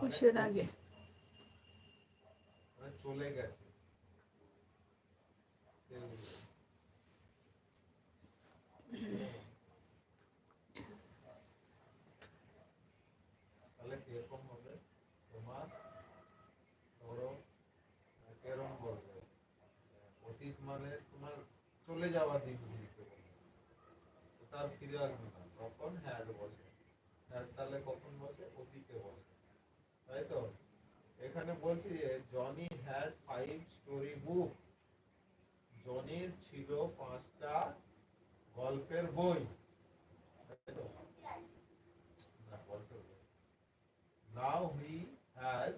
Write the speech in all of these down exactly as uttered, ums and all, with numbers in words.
অবশ্যই লাগে। মানে চলে গেছে। তাহলে কিরকম হবে? তোমার ধরো, মানে, কিরকম বলবে? অতীত মানে তোমার চলে যাওয়া দিনগুলিকে বলে। ওটা আর ফিরে আসবে না। তখন হ্যাড বসে। হ্যাড তাহলে কখন বসে? অতীতে বসে। তাই তো? এখানে বলছি যে Johnny had five story book। জনির ছিল পাঁচটা গল্পের বই। তাই তো? না, গল্পের বই। Now he has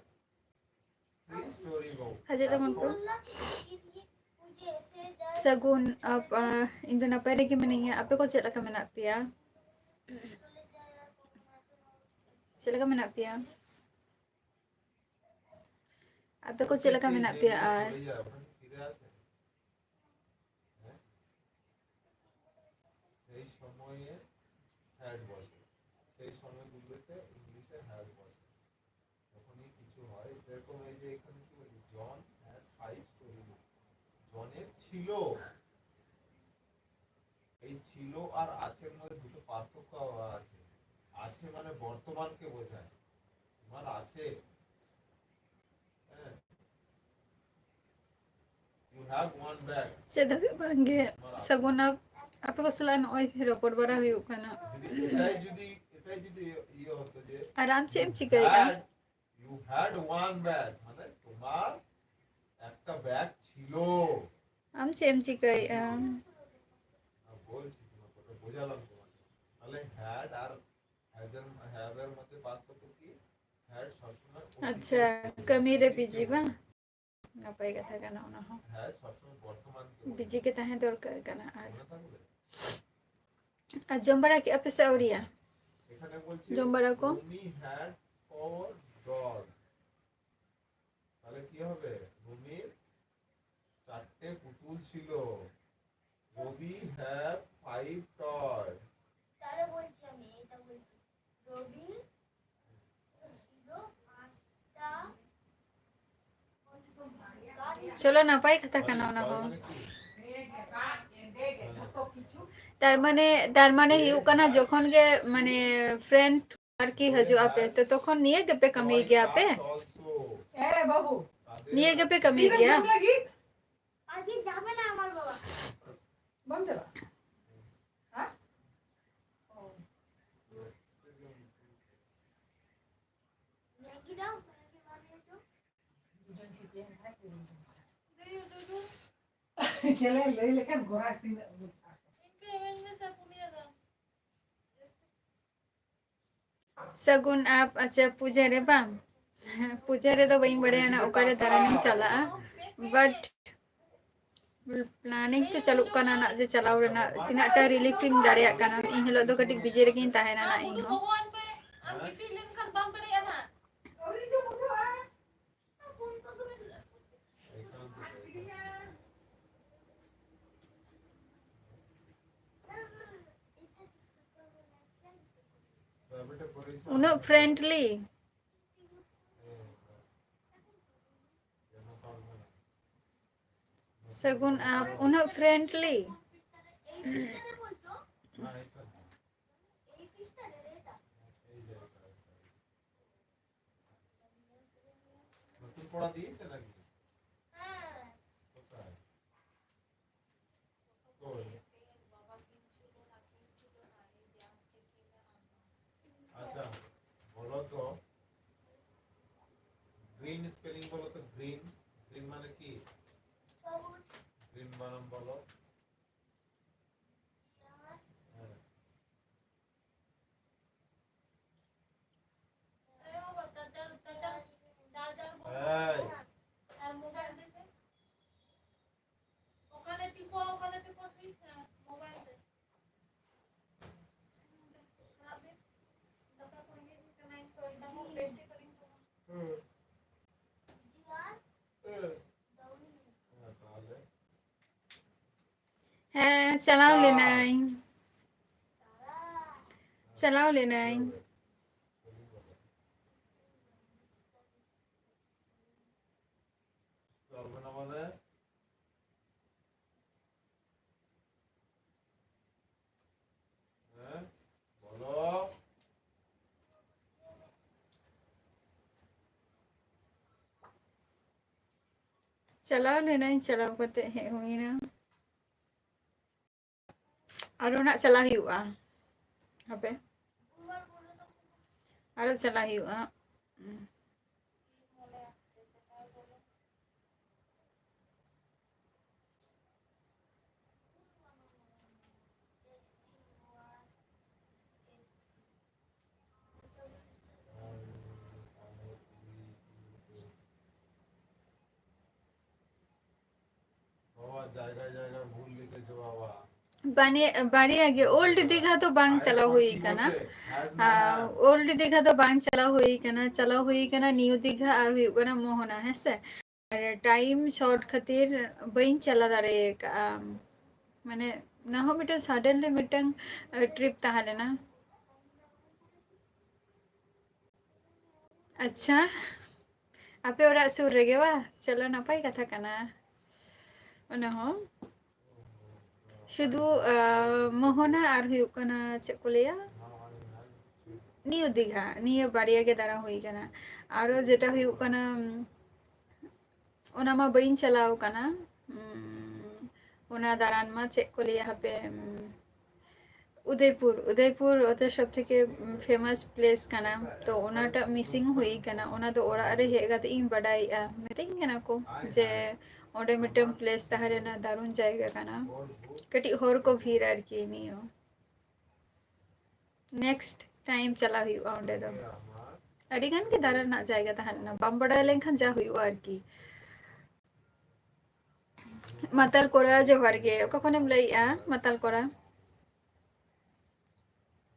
three story book। Hajat, teman ko. ᱥᱟᱹᱜᱩᱱ, ᱟᱯ-, ᱟ, ᱤᱧ ᱫᱚ ᱱᱟᱯᱟᱭ ᱨᱮᱜᱮ ᱢᱤᱱᱟᱹᱧᱟ᱾ ᱟᱯᱮ ᱠᱚ ᱪᱮᱫ ᱞᱮᱠᱟ ᱢᱮᱱᱟᱜ ᱯᱮᱭᱟ? ᱪᱮᱫ ᱞᱮᱠᱟ ᱢᱮᱱᱟᱜ ᱯᱮᱭᱟ? ᱟᱯᱮ ᱠᱚ ᱪᱮᱫ ᱞᱮᱠᱟ ᱢᱮᱱᱟᱜ ᱯᱮᱭᱟ? ᱟᱨ ᱪᱚᱞᱮ ᱡᱟᱭ, ᱚᱠᱷᱟᱱ ᱯᱷᱤᱨᱮ ᱟᱥᱮ᱾ ᱦᱮᱸ? সেই সময়ে হ্যাড বসে। সেই সময়গুলোতে ইংলিশে হ্যাড বসে। যখনই কিছু হয়, যেরকম এই যে এখানে কি বলছে, John had five story book। জনের ছিল। এই ছিল আর আছের মধ্যে দুটো পার্থক্য আছে। আছে মানে বর্তমানকে বোঝায়। তোমার আছে। ᱦᱮᱸ᱾ You have one bag. ᱪᱮᱫ ᱦᱩᱭᱩᱜ ᱵᱟᱝᱜᱮ᱾ ᱥᱟᱹᱜᱩᱱ, ᱟᱯ-, ᱟᱯᱮ ᱠᱚ ᱥᱟᱞᱟᱜ ᱱᱚᱜᱼᱚᱭ ᱨᱚᱯᱚᱲ ᱵᱟᱲᱟ ᱦᱩᱭᱩᱜ ᱠᱟᱱᱟ᱾ ᱡᱩᱫᱤ ᱮᱴᱟᱭ ᱡᱩᱫᱤ, ᱮᱴᱟᱭ ᱡᱩᱫᱤ ᱤᱭᱟᱹ ᱦᱚᱛᱚ ᱡᱮ, ᱟᱨ ᱟᱢ ᱪᱮᱫ ᱮᱢ ᱪᱤᱠᱟᱹᱭᱮᱫᱼᱟ? You had, you had one bag, ᱢᱟᱱᱮ ᱛᱳᱢᱟᱨ ᱮᱠᱴᱟ ᱵᱮᱜᱽ ছিল। ᱟᱢ ᱪᱮᱫ ᱮᱢ ᱪᱤᱠᱟᱹᱭᱮᱫᱼᱟ? ᱟᱨ ᱵᱚᱞᱪᱤ ᱛᱳᱢᱟᱨ ᱠᱚ, ᱵᱩᱡᱷᱟᱞᱟᱢ ᱛᱳᱢᱟᱨ᱾ ᱛᱟᱦᱞᱮ had ᱟᱨ has এর, have এর মধ্যে পার্থক্য কি? Had সবসময় অতীতে আচ্ছা, বোঝায়। ᱠᱟᱹᱢᱤ ᱨᱮ ᱵᱤᱡᱤ ᱵᱟᱝ? ᱱᱟᱯᱟᱭ ᱠᱟᱛᱷᱟ ᱠᱟᱱᱟ ᱚᱱᱟ ᱦᱚᱸ᱾ Had সবসময় বর্তমানকে বোঝায়। ᱵᱤᱡᱤ ᱜᱮ ᱛᱟᱦᱮᱸ ᱫᱚᱨᱠᱟᱨ ᱠᱟᱱᱟ᱾ ᱟᱨ, ᱢᱚᱱᱮ থাকবে? ᱟᱨ ᱡᱚᱢ ᱵᱟᱲᱟ ᱠᱮᱫᱼᱟ ᱯᱮ ᱥᱮ ᱟᱹᱣᱨᱤᱭᱟ? এখানে বলছে, ᱡᱚᱢ ᱵᱟᱲᱟ ᱠᱚ? Rumi had four dolls। তাহলে কি হবে? রুমির চারটে পুতুল ছিল। রবি have five toy। তাহলে বলছি আমি, এটা বলছি। রবির ছিল পাঁচ ᱪᱚᱞᱚ, ᱱᱟᱯᱟᱭ ᱠᱟᱛᱷᱟ ᱠᱟᱱᱟ ᱚᱱᱟ ᱦᱚᱸ᱾ ᱛᱟᱨ ᱢᱟᱱᱮ, ᱛᱟᱨ ᱢᱟᱱᱮ ᱦᱩᱭᱩᱜ ᱠᱟᱱᱟ, ᱡᱚᱠᱷᱚᱱ ᱜᱮ ᱢᱟᱱᱮ friend ᱟᱨᱠᱤ ᱦᱤᱡᱩᱜ ᱟᱯᱮ, ᱛᱚ ᱛᱚᱠᱷᱚᱱ ᱱᱤᱭᱟᱹ ᱜᱮᱯᱮ ᱠᱟᱹᱢᱤ ᱜᱮᱭᱟ ᱯᱮ? ᱱᱤᱭᱟᱹ ᱜᱮᱯᱮ ᱠᱟᱹᱢᱤ ᱜᱮᱭᱟ? ᱟᱡ ᱡᱟᱵᱮ ᱱᱟ ᱟᱢᱟᱨ ᱵᱟᱵᱟ᱾ ᱵᱟᱢ ᱪᱟᱞᱟᱜᱼᱟ? ᱦᱮᱸ? ᱚ᱾ ᱢᱮᱜᱤ ᱫᱟᱣ, ᱢᱮᱜᱤ ᱵᱟᱢ ᱞᱟᱹᱭ ᱦᱚᱪᱚ? ᱪᱮᱞᱮ ᱞᱟᱹᱭ ᱞᱮᱠᱷᱟᱱ ᱜᱚᱨᱟᱠ ᱛᱤᱱᱟᱹᱜ ᱵᱚᱱ ᱥᱟᱵ ᱠᱚᱣᱟ᱾ ᱤᱱᱠᱟᱹ ᱤᱢᱟᱹᱧ ᱢᱮᱥᱮ ᱯᱩᱱᱭᱟᱹ ᱜᱟᱱ᱾ ᱥᱟᱹᱜᱩᱱ ᱟᱯ, ᱟᱪᱪᱷᱟ, ᱯᱩᱡᱟᱹ ᱨᱮ ᱵᱟᱝ? ᱯᱩᱡᱟᱹ ᱨᱮᱫᱚ ᱵᱟᱹᱧ ᱵᱟᱲᱟᱭᱟ ᱱᱟ ᱚᱠᱟᱨᱮ ᱫᱟᱬᱟᱱᱤᱧ ᱪᱟᱞᱟᱜᱼᱟ, but planning ᱛᱚ ᱪᱟᱹᱞᱩᱜ ᱠᱟᱱᱟ ᱱᱟᱜ ᱡᱮ ᱪᱟᱞᱟᱣ ᱨᱮᱱᱟᱜ, ᱛᱤᱱᱟᱹᱜ ᱴᱟ relief ᱤᱧ ᱫᱟᱲᱮᱭᱟᱜ ᱠᱟᱱᱟ᱾ ᱤᱧ ᱦᱤᱞᱳᱜ ᱫᱚ ᱠᱟᱹᱴᱤᱡ busy ᱨᱮᱜᱮᱧ ᱛᱟᱦᱮᱱᱟ ᱱᱟᱜ ᱤᱧ ᱦᱚᱸ᱾ ᱩᱱᱟᱹᱜ friendly᱾ ᱥᱟᱹᱜᱩᱱ ᱟᱯ, ᱩᱱᱟᱹᱜ friendly᱾ নতুন পড়া দিয়েছে নাকি? কোথায়? কই? আচ্ছা, বলো তো, গ্রিন স্পেলিং বলো তো, গ্রিন। গ্রিন মানে কি? গ্রিন বানান বলো। হ্যাঁ। এই। ওখানে টিপো, ওখানে টিপো সুইচ, হ্যাঁ, মোবাইল দে। খারাপ দিন। দরকার পড়ে গিয়ে কানেক্ট তো এটা হোক, বেস্টি করিং তো। হুম। হ্যাঁ, তাহলে। ᱦᱮᱸ, ᱪᱟᱞᱟᱣ ᱞᱮᱱᱟᱹᱧ᱾ ᱪᱟᱞᱟᱣ ᱞᱮᱱᱟᱹᱧ᱾ ᱪᱟᱞᱟᱣ ᱞᱮᱱᱟᱹᱧ᱾ ᱪᱟᱞᱟᱣ ᱞᱮᱱᱟᱹᱧ᱾ ᱪᱟᱞᱟᱣ ᱞᱮᱱᱟᱹᱧ, ᱪᱟᱞᱟᱣ ᱠᱟᱛᱮ ᱦᱮᱡ ᱦᱩᱭᱱᱟ᱾ ᱟᱨᱚ ᱱᱟᱜ ᱪᱟᱞᱟᱣ ᱦᱩᱭᱩᱜᱼᱟ᱾ ᱦᱟᱯᱮ, ᱟᱨᱚ ᱪᱟᱞᱟᱣ ᱦᱩᱭᱩᱜᱼᱟ᱾ ᱵᱟᱱᱮ-, ᱵᱟᱨᱭᱟ ᱜᱮ᱾ ᱳᱞᱰ ᱫᱤᱜᱷᱟ ᱫᱚ ᱵᱟᱝ ᱪᱟᱞᱟᱣ ᱦᱩᱭ ᱠᱟᱱᱟ᱾ ᱟᱨ ᱳᱞᱰ ᱫᱤᱜᱷᱟ ᱫᱚ ᱵᱟᱝ ᱪᱟᱞᱟᱣ ᱦᱩᱭ ᱠᱟᱱᱟ, ᱪᱟᱞᱟᱣ ᱦᱩᱭ ᱠᱟᱱᱟ ᱱᱤᱭᱩ ᱫᱤᱜᱷᱟ ᱟᱨ ᱦᱩᱭᱩᱜ ᱠᱟᱱᱟ ᱢᱳᱦᱚᱱᱟ, ᱦᱮᱸ ᱥᱮ᱾ ᱟᱨ ᱴᱟᱭᱤᱢ ᱥᱚᱨᱴ ᱠᱷᱟᱹᱛᱤᱨ ᱵᱟᱹᱧ ᱪᱟᱞᱟᱣ ᱫᱟᱲᱮ ᱠᱟᱜᱼᱟ᱾ ᱢᱟᱱᱮ, ᱚᱱᱟ ᱦᱚᱸ ᱢᱤᱫᱴᱟᱝ ᱥᱟᱰᱮᱱᱞᱤ ᱢᱤᱫᱴᱟᱝ, ᱟᱸ, ᱴᱨᱤᱯ ᱛᱟᱦᱮᱸ ᱞᱮᱱᱟ᱾ ᱟᱪᱪᱷᱟ, ᱟᱯᱮ ᱚᱲᱟᱜ ᱥᱩᱨ ᱨᱮᱜᱮ ᱵᱟ? ᱪᱚᱞᱚ, ᱱᱟᱯᱟᱭ ᱠᱟᱛᱷᱟ ᱠᱟᱱᱟ ᱚᱱᱟ ᱦᱚᱸ᱾ ᱥᱩᱫᱷᱩ, ᱟᱸ, ᱢᱳᱦᱚᱱᱟ ᱟᱨ ᱦᱩᱭᱩᱜ ᱠᱟᱱᱟ, ᱪᱮᱫ ᱠᱚ ᱞᱟᱹᱭᱟ, ᱱᱤᱭᱩ ᱫᱤᱜᱷᱟ, ᱱᱤᱭᱟᱹ ᱵᱟᱨᱭᱟ ᱜᱮ ᱫᱟᱬᱟ ᱦᱩᱭ ᱠᱟᱱᱟ᱾ ᱟᱨᱚ ᱡᱮᱴᱟ ᱦᱩᱭᱩᱜ ᱠᱟᱱᱟ, ᱩᱢ, ᱚᱱᱟ ᱢᱟ ᱵᱟᱹᱧ ᱪᱟᱞᱟᱣ ᱠᱟᱱᱟ᱾ ᱩᱢ, ᱚᱱᱟ ᱫᱟᱬᱟᱱ ᱢᱟ ᱪᱮᱫ ᱠᱚ ᱞᱟᱹᱭᱟ ᱦᱟᱯᱮ, ᱩᱢ, ᱩᱫᱚᱭᱯᱩᱨ, ᱩᱫᱚᱭᱯᱩᱨ ᱚᱛᱮ ᱥᱚᱵ ᱛᱷᱮᱠᱮ, ᱩᱢ, ᱯᱷᱮᱢᱟᱥ ᱯᱞᱮᱥ ᱠᱟᱱᱟ᱾ ᱛᱚ ᱚᱱᱟᱴᱟᱜ ᱢᱤᱥᱤᱝ ᱦᱩᱭ ᱠᱟᱱᱟ, ᱚᱱᱟ ᱫᱚ ᱚᱲᱟᱜ ᱨᱮ ᱦᱮᱡ ᱠᱟᱛᱮ ᱤᱧ ᱵᱟᱰᱟᱭᱮᱜᱼᱟ, ᱢᱤᱛᱟᱹᱧ ᱠᱟᱱᱟ ᱠᱚ ᱡᱮ ᱚᱸᱰᱮ ᱢᱤᱫᱴᱟᱝ ᱯᱞᱮᱥ ᱛᱟᱦᱮᱸ ᱞᱮᱱᱟ, ᱫᱟᱨᱩᱱ ᱡᱟᱭᱜᱟ ᱠᱟᱱᱟ, ᱠᱟᱹᱴᱤᱡ ᱦᱚᱲ ᱠᱚ ᱵᱷᱤᱲ ᱟᱨᱠᱤ᱾ ᱱᱤᱭᱟᱹ ᱱᱮᱠᱥᱴ ᱴᱟᱭᱤᱢ ᱪᱟᱞᱟᱣ ᱦᱩᱭᱩᱜᱼᱟ ᱚᱸᱰᱮ ᱫᱚ᱾ ᱟᱹᱰᱤ ᱜᱟᱱ ᱜᱮ ᱫᱟᱬᱟ ᱨᱮᱱᱟᱜ ᱡᱟᱭᱜᱟ ᱛᱟᱦᱮᱸ ᱞᱮᱱᱟ, ᱵᱟᱢ ᱵᱟᱰᱟᱭ ᱞᱮᱱᱠᱷᱟᱱ ᱡᱟ ᱦᱩᱭᱩᱜᱼᱟ ᱟᱨᱠᱤ᱾ ᱢᱟᱛᱟᱞ ᱠᱚᱲᱟ, ᱡᱚᱦᱟᱨ ᱜᱮ᱾ ᱚᱠᱟ ᱠᱷᱚᱱᱮᱢ ᱞᱟᱹᱭᱮᱜᱼᱟ, ᱢᱟᱛᱟᱞ ᱠᱚᱲᱟ?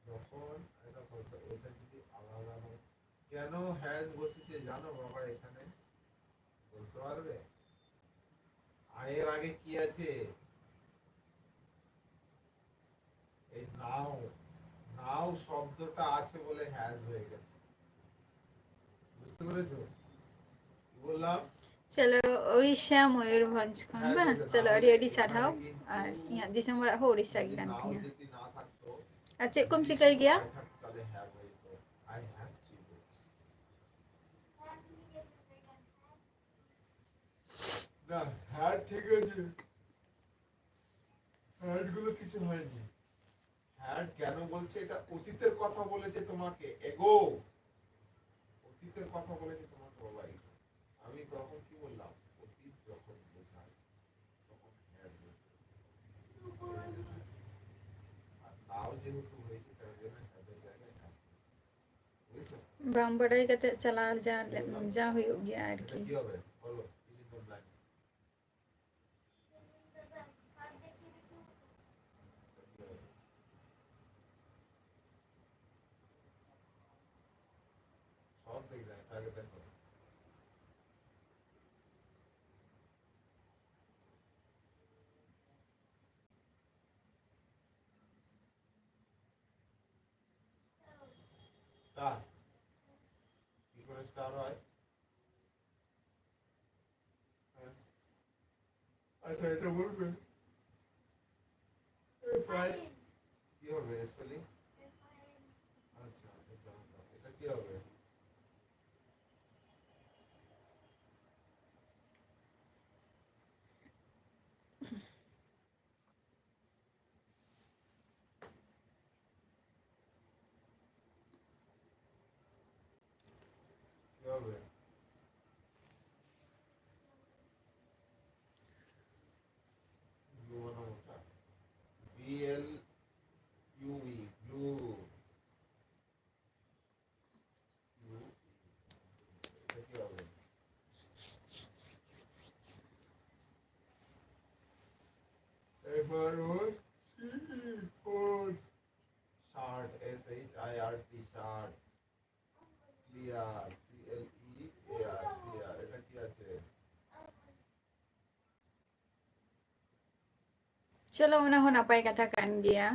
যখন এটা বলতো, এটা যদি আলাদা হয়, কেন হ্যাজ বসেছে জানো বাবা এখানে? বলতে পারবে? আয়ের আগে কি আছে? এই নাও, নাও শব্দটা আছে বলে হ্যাজ হয়ে গেছে। বুঝতে পেরেছো? কি বললাম? চলো, উড়িষ্যা, ময়ূরভঞ্জ ᱠᱷᱚᱱ ᱵᱟᱝ? ᱪᱚᱞᱚ, ᱟᱹᱰᱤ ᱟᱹᱰᱤ ᱥᱟᱨᱦᱟᱣ᱾ ᱟᱨ ᱤᱧᱟᱹᱜ ᱫᱤᱥᱚᱢ ᱚᱲᱟᱜ ᱦᱚᱸ ᱩᱲᱤᱥᱥᱟ ᱜᱮ ᱠᱟᱱ ᱛᱤᱧᱟᱹ᱾ ᱟᱨ ᱪᱮᱫ ᱠᱚᱢ ᱪᱤᱠᱟᱹᱭ ᱜᱮᱭᱟ? ᱛᱟᱦᱞᱮ ᱦᱮᱸ ᱦᱩᱭ ᱠᱚᱜᱼᱟ᱾ I have to go. না, হ্যাড ঠিক আছে, হ্যাড গুলো কিছু হয়নি। হ্যাড কেন বলছে? এটা অতীতের কথা বলেছে তোমাকে, এগো। অতীতের কথা বলেছে তোমাকে, বাবা। আমি তখন কি বললাম? অতীত যখন বোঝায়, তখন হ্যাড বোঝায়। আর নাও যেহেতু হয়েছে, তার জন্য হ্যাডের জায়গায় হ্যাড। বুঝেছো? ᱵᱟᱝ ᱵᱟᱰᱟᱭ ᱠᱟᱛᱮ ᱪᱟᱞᱟᱣ ᱡᱟ, ᱡᱟ ᱦᱩᱭᱩᱜ ᱜᱮᱭᱟ ᱟᱨᱠᱤ᱾ এটা কি হবে? বলো, fill in the blanks। সব দেখি না, এটা আগে দেখো। স্টার। কি করে স্টার হয়? হ্যাঁ। আচ্ছা, এটা বলবে। এ, প্রায় কি হবে স্পেলিং? আচ্ছা, এটা, এটা কি হবে? কি হবে? ব্লু বানানোটা। B L U E, blue. U E. এটা কি হবে? F R O C E, force. Shirt, S H I R T, shirt. Clear, C L E A R, clear. এটা কি আছে? ᱪᱚᱞᱚ, ᱚᱱᱟ ᱦᱚᱸ ᱱᱟᱯᱟᱭ ᱠᱟᱛᱷᱟ ᱠᱟᱱ ᱜᱮᱭᱟ᱾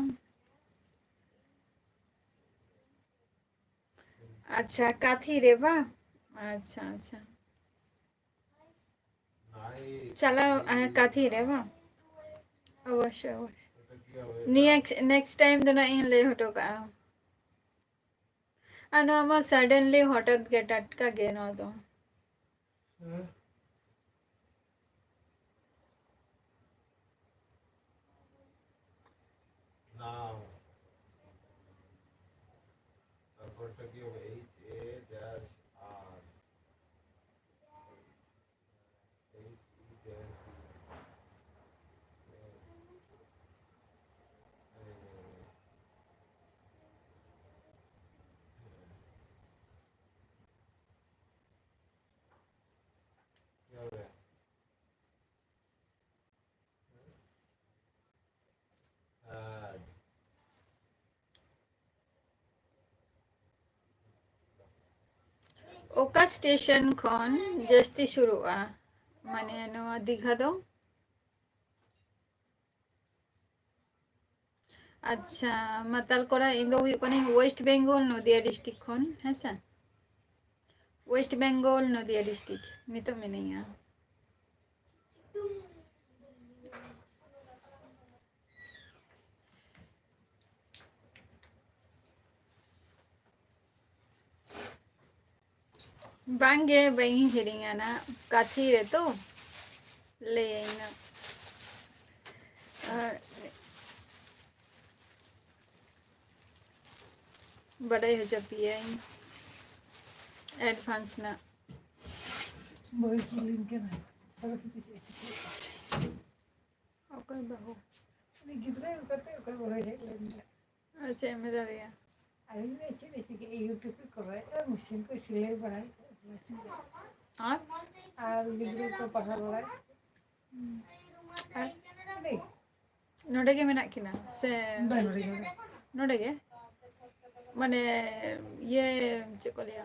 ᱟᱪᱪᱷᱟ, ᱠᱟᱛᱷᱤ ᱨᱮ ᱵᱟᱝ? ᱟᱪᱪᱷᱟ, ᱟᱪᱪᱷᱟ᱾ ᱪᱟᱞᱟᱣ, ᱦᱮᱸ, ᱠᱟᱛᱷᱤ ᱨᱮ ᱵᱟᱝ? ᱚᱵᱚᱥᱥᱳᱭ, ᱚᱵᱚᱥᱥᱳᱭ᱾ ᱱᱮᱠᱥᱴ, ᱱᱮᱠᱥᱴ ᱴᱟᱭᱤᱢ ᱫᱚ ᱱᱟᱜ ᱤᱧ ᱞᱟᱹᱭ ᱦᱚᱴᱚ ᱠᱟᱜᱼᱟ᱾ ᱟᱨ ᱱᱚᱣᱟ ᱢᱟ ᱥᱟᱰᱮᱱᱞᱤ, ᱦᱚᱴᱟᱛ ᱜᱮ, ᱴᱟᱴᱠᱟ ᱜᱮ ᱱᱚᱣᱟ ᱫᱚ᱾ ᱦᱮᱸ᱾ ᱟᱨ ᱠᱚᱱᱴᱟᱠᱴ ᱦᱩᱭᱩᱜᱼᱟ H A dash R. H E dash D. ᱚᱠᱟ ᱥᱴᱮᱥᱚᱱ ᱠᱷᱚᱱ ᱡᱟᱹᱥᱛᱤ ᱥᱩᱨᱩᱜᱼᱟ? ᱢᱟᱱᱮ ᱱᱚᱣᱟ ᱫᱤᱜᱷᱟ ᱫᱚ? ᱟᱪᱪᱷᱟ, ᱢᱟᱛᱟᱞ ᱠᱚᱲᱟ, ᱤᱧ ᱫᱚ ᱦᱩᱭᱩᱜ ᱠᱟᱹᱱᱟᱹᱧ ᱳᱭᱮᱥᱴ ᱵᱮᱝᱜᱚᱞ, ᱱᱚᱫᱤᱭᱟ ᱰᱤᱥᱴᱨᱤᱠᱴ ᱠᱷᱚᱱ, ᱦᱮᱸ ᱥᱮ? ᱳᱭᱮᱥᱴ ᱵᱮᱝᱜᱚᱞ, ᱱᱚᱫᱤᱭᱟ ᱰᱤᱥᱴᱨᱤᱠᱴ ᱱᱤᱛᱚᱜ ᱢᱤᱱᱟᱹᱧᱟ᱾ ᱵᱟᱝᱜᱮ, ᱵᱟᱹᱧ ᱦᱤᱲᱤᱧᱟ ᱱᱟᱜ, ᱠᱟᱹᱴᱷᱤ ᱨᱮᱛᱚ ᱞᱟᱹᱭᱟᱹᱧ ᱱᱟᱜ᱾ ᱟᱨ ᱵᱟᱰᱟᱭ ᱦᱚᱪᱚ ᱯᱮᱭᱟᱹᱧ ᱮᱰᱵᱷᱟᱱᱥ ᱱᱟᱜ᱾ ᱵᱟᱹᱧ ᱠᱩᱞᱤᱧ ᱠᱟᱱᱟ, ᱥᱚᱨᱚᱥᱚᱛᱤ ᱪᱮᱫ ᱮ ᱪᱤᱠᱟᱹᱭᱮᱫᱟ? ᱚᱠᱚᱭ ᱵᱟᱹᱦᱩ? ᱩᱱᱤ ᱜᱤᱫᱽᱨᱟᱹ ᱟᱹᱜᱩ ᱠᱟᱛᱮ ᱚᱠᱚᱭ ᱵᱟᱹᱦᱩᱭ ᱦᱮᱡ ᱞᱮᱱ ᱜᱮᱭᱟ? ᱟᱨ ᱪᱮᱫ ᱮᱢ ᱢᱮᱛᱟ ᱫᱮᱭᱟ? ᱟᱫᱚᱧ ᱢᱮᱱᱫᱟ, ᱪᱮᱫ ᱮ ᱪᱤᱠᱟᱹᱭᱟ? YouTube ᱮ ᱠᱚᱨᱟᱣᱮᱫᱼᱟ, ᱢᱮᱥᱤᱱ ᱠᱚᱭ ᱥᱤᱞᱟᱹᱭ ᱵᱟᱲᱟᱭᱮᱫᱼᱟ, ᱟᱨ? ᱟᱨ ᱜᱤᱫᱽᱨᱟᱹ ᱠᱚ ᱯᱟᱲᱦᱟᱣ ᱵᱟᱲᱟᱭᱮᱫ ᱦᱩᱸ᱾ ᱟᱨ ᱠᱚᱣᱟ᱾ ᱱᱚᱰᱮ ᱜᱮ ᱢᱮᱱᱟᱜ ᱠᱤᱱᱟ ᱥᱮ? ᱵᱟᱝ, ᱱᱚᱰᱮ ᱜᱮ ᱢᱮᱱᱟᱜ ᱠᱤᱱᱟ᱾ ᱱᱚᱰᱮ ᱜᱮ? ᱢᱟᱱᱮ, ᱤᱭᱟᱹ, ᱪᱮᱫ ᱠᱚ ᱞᱟᱹᱭᱟ?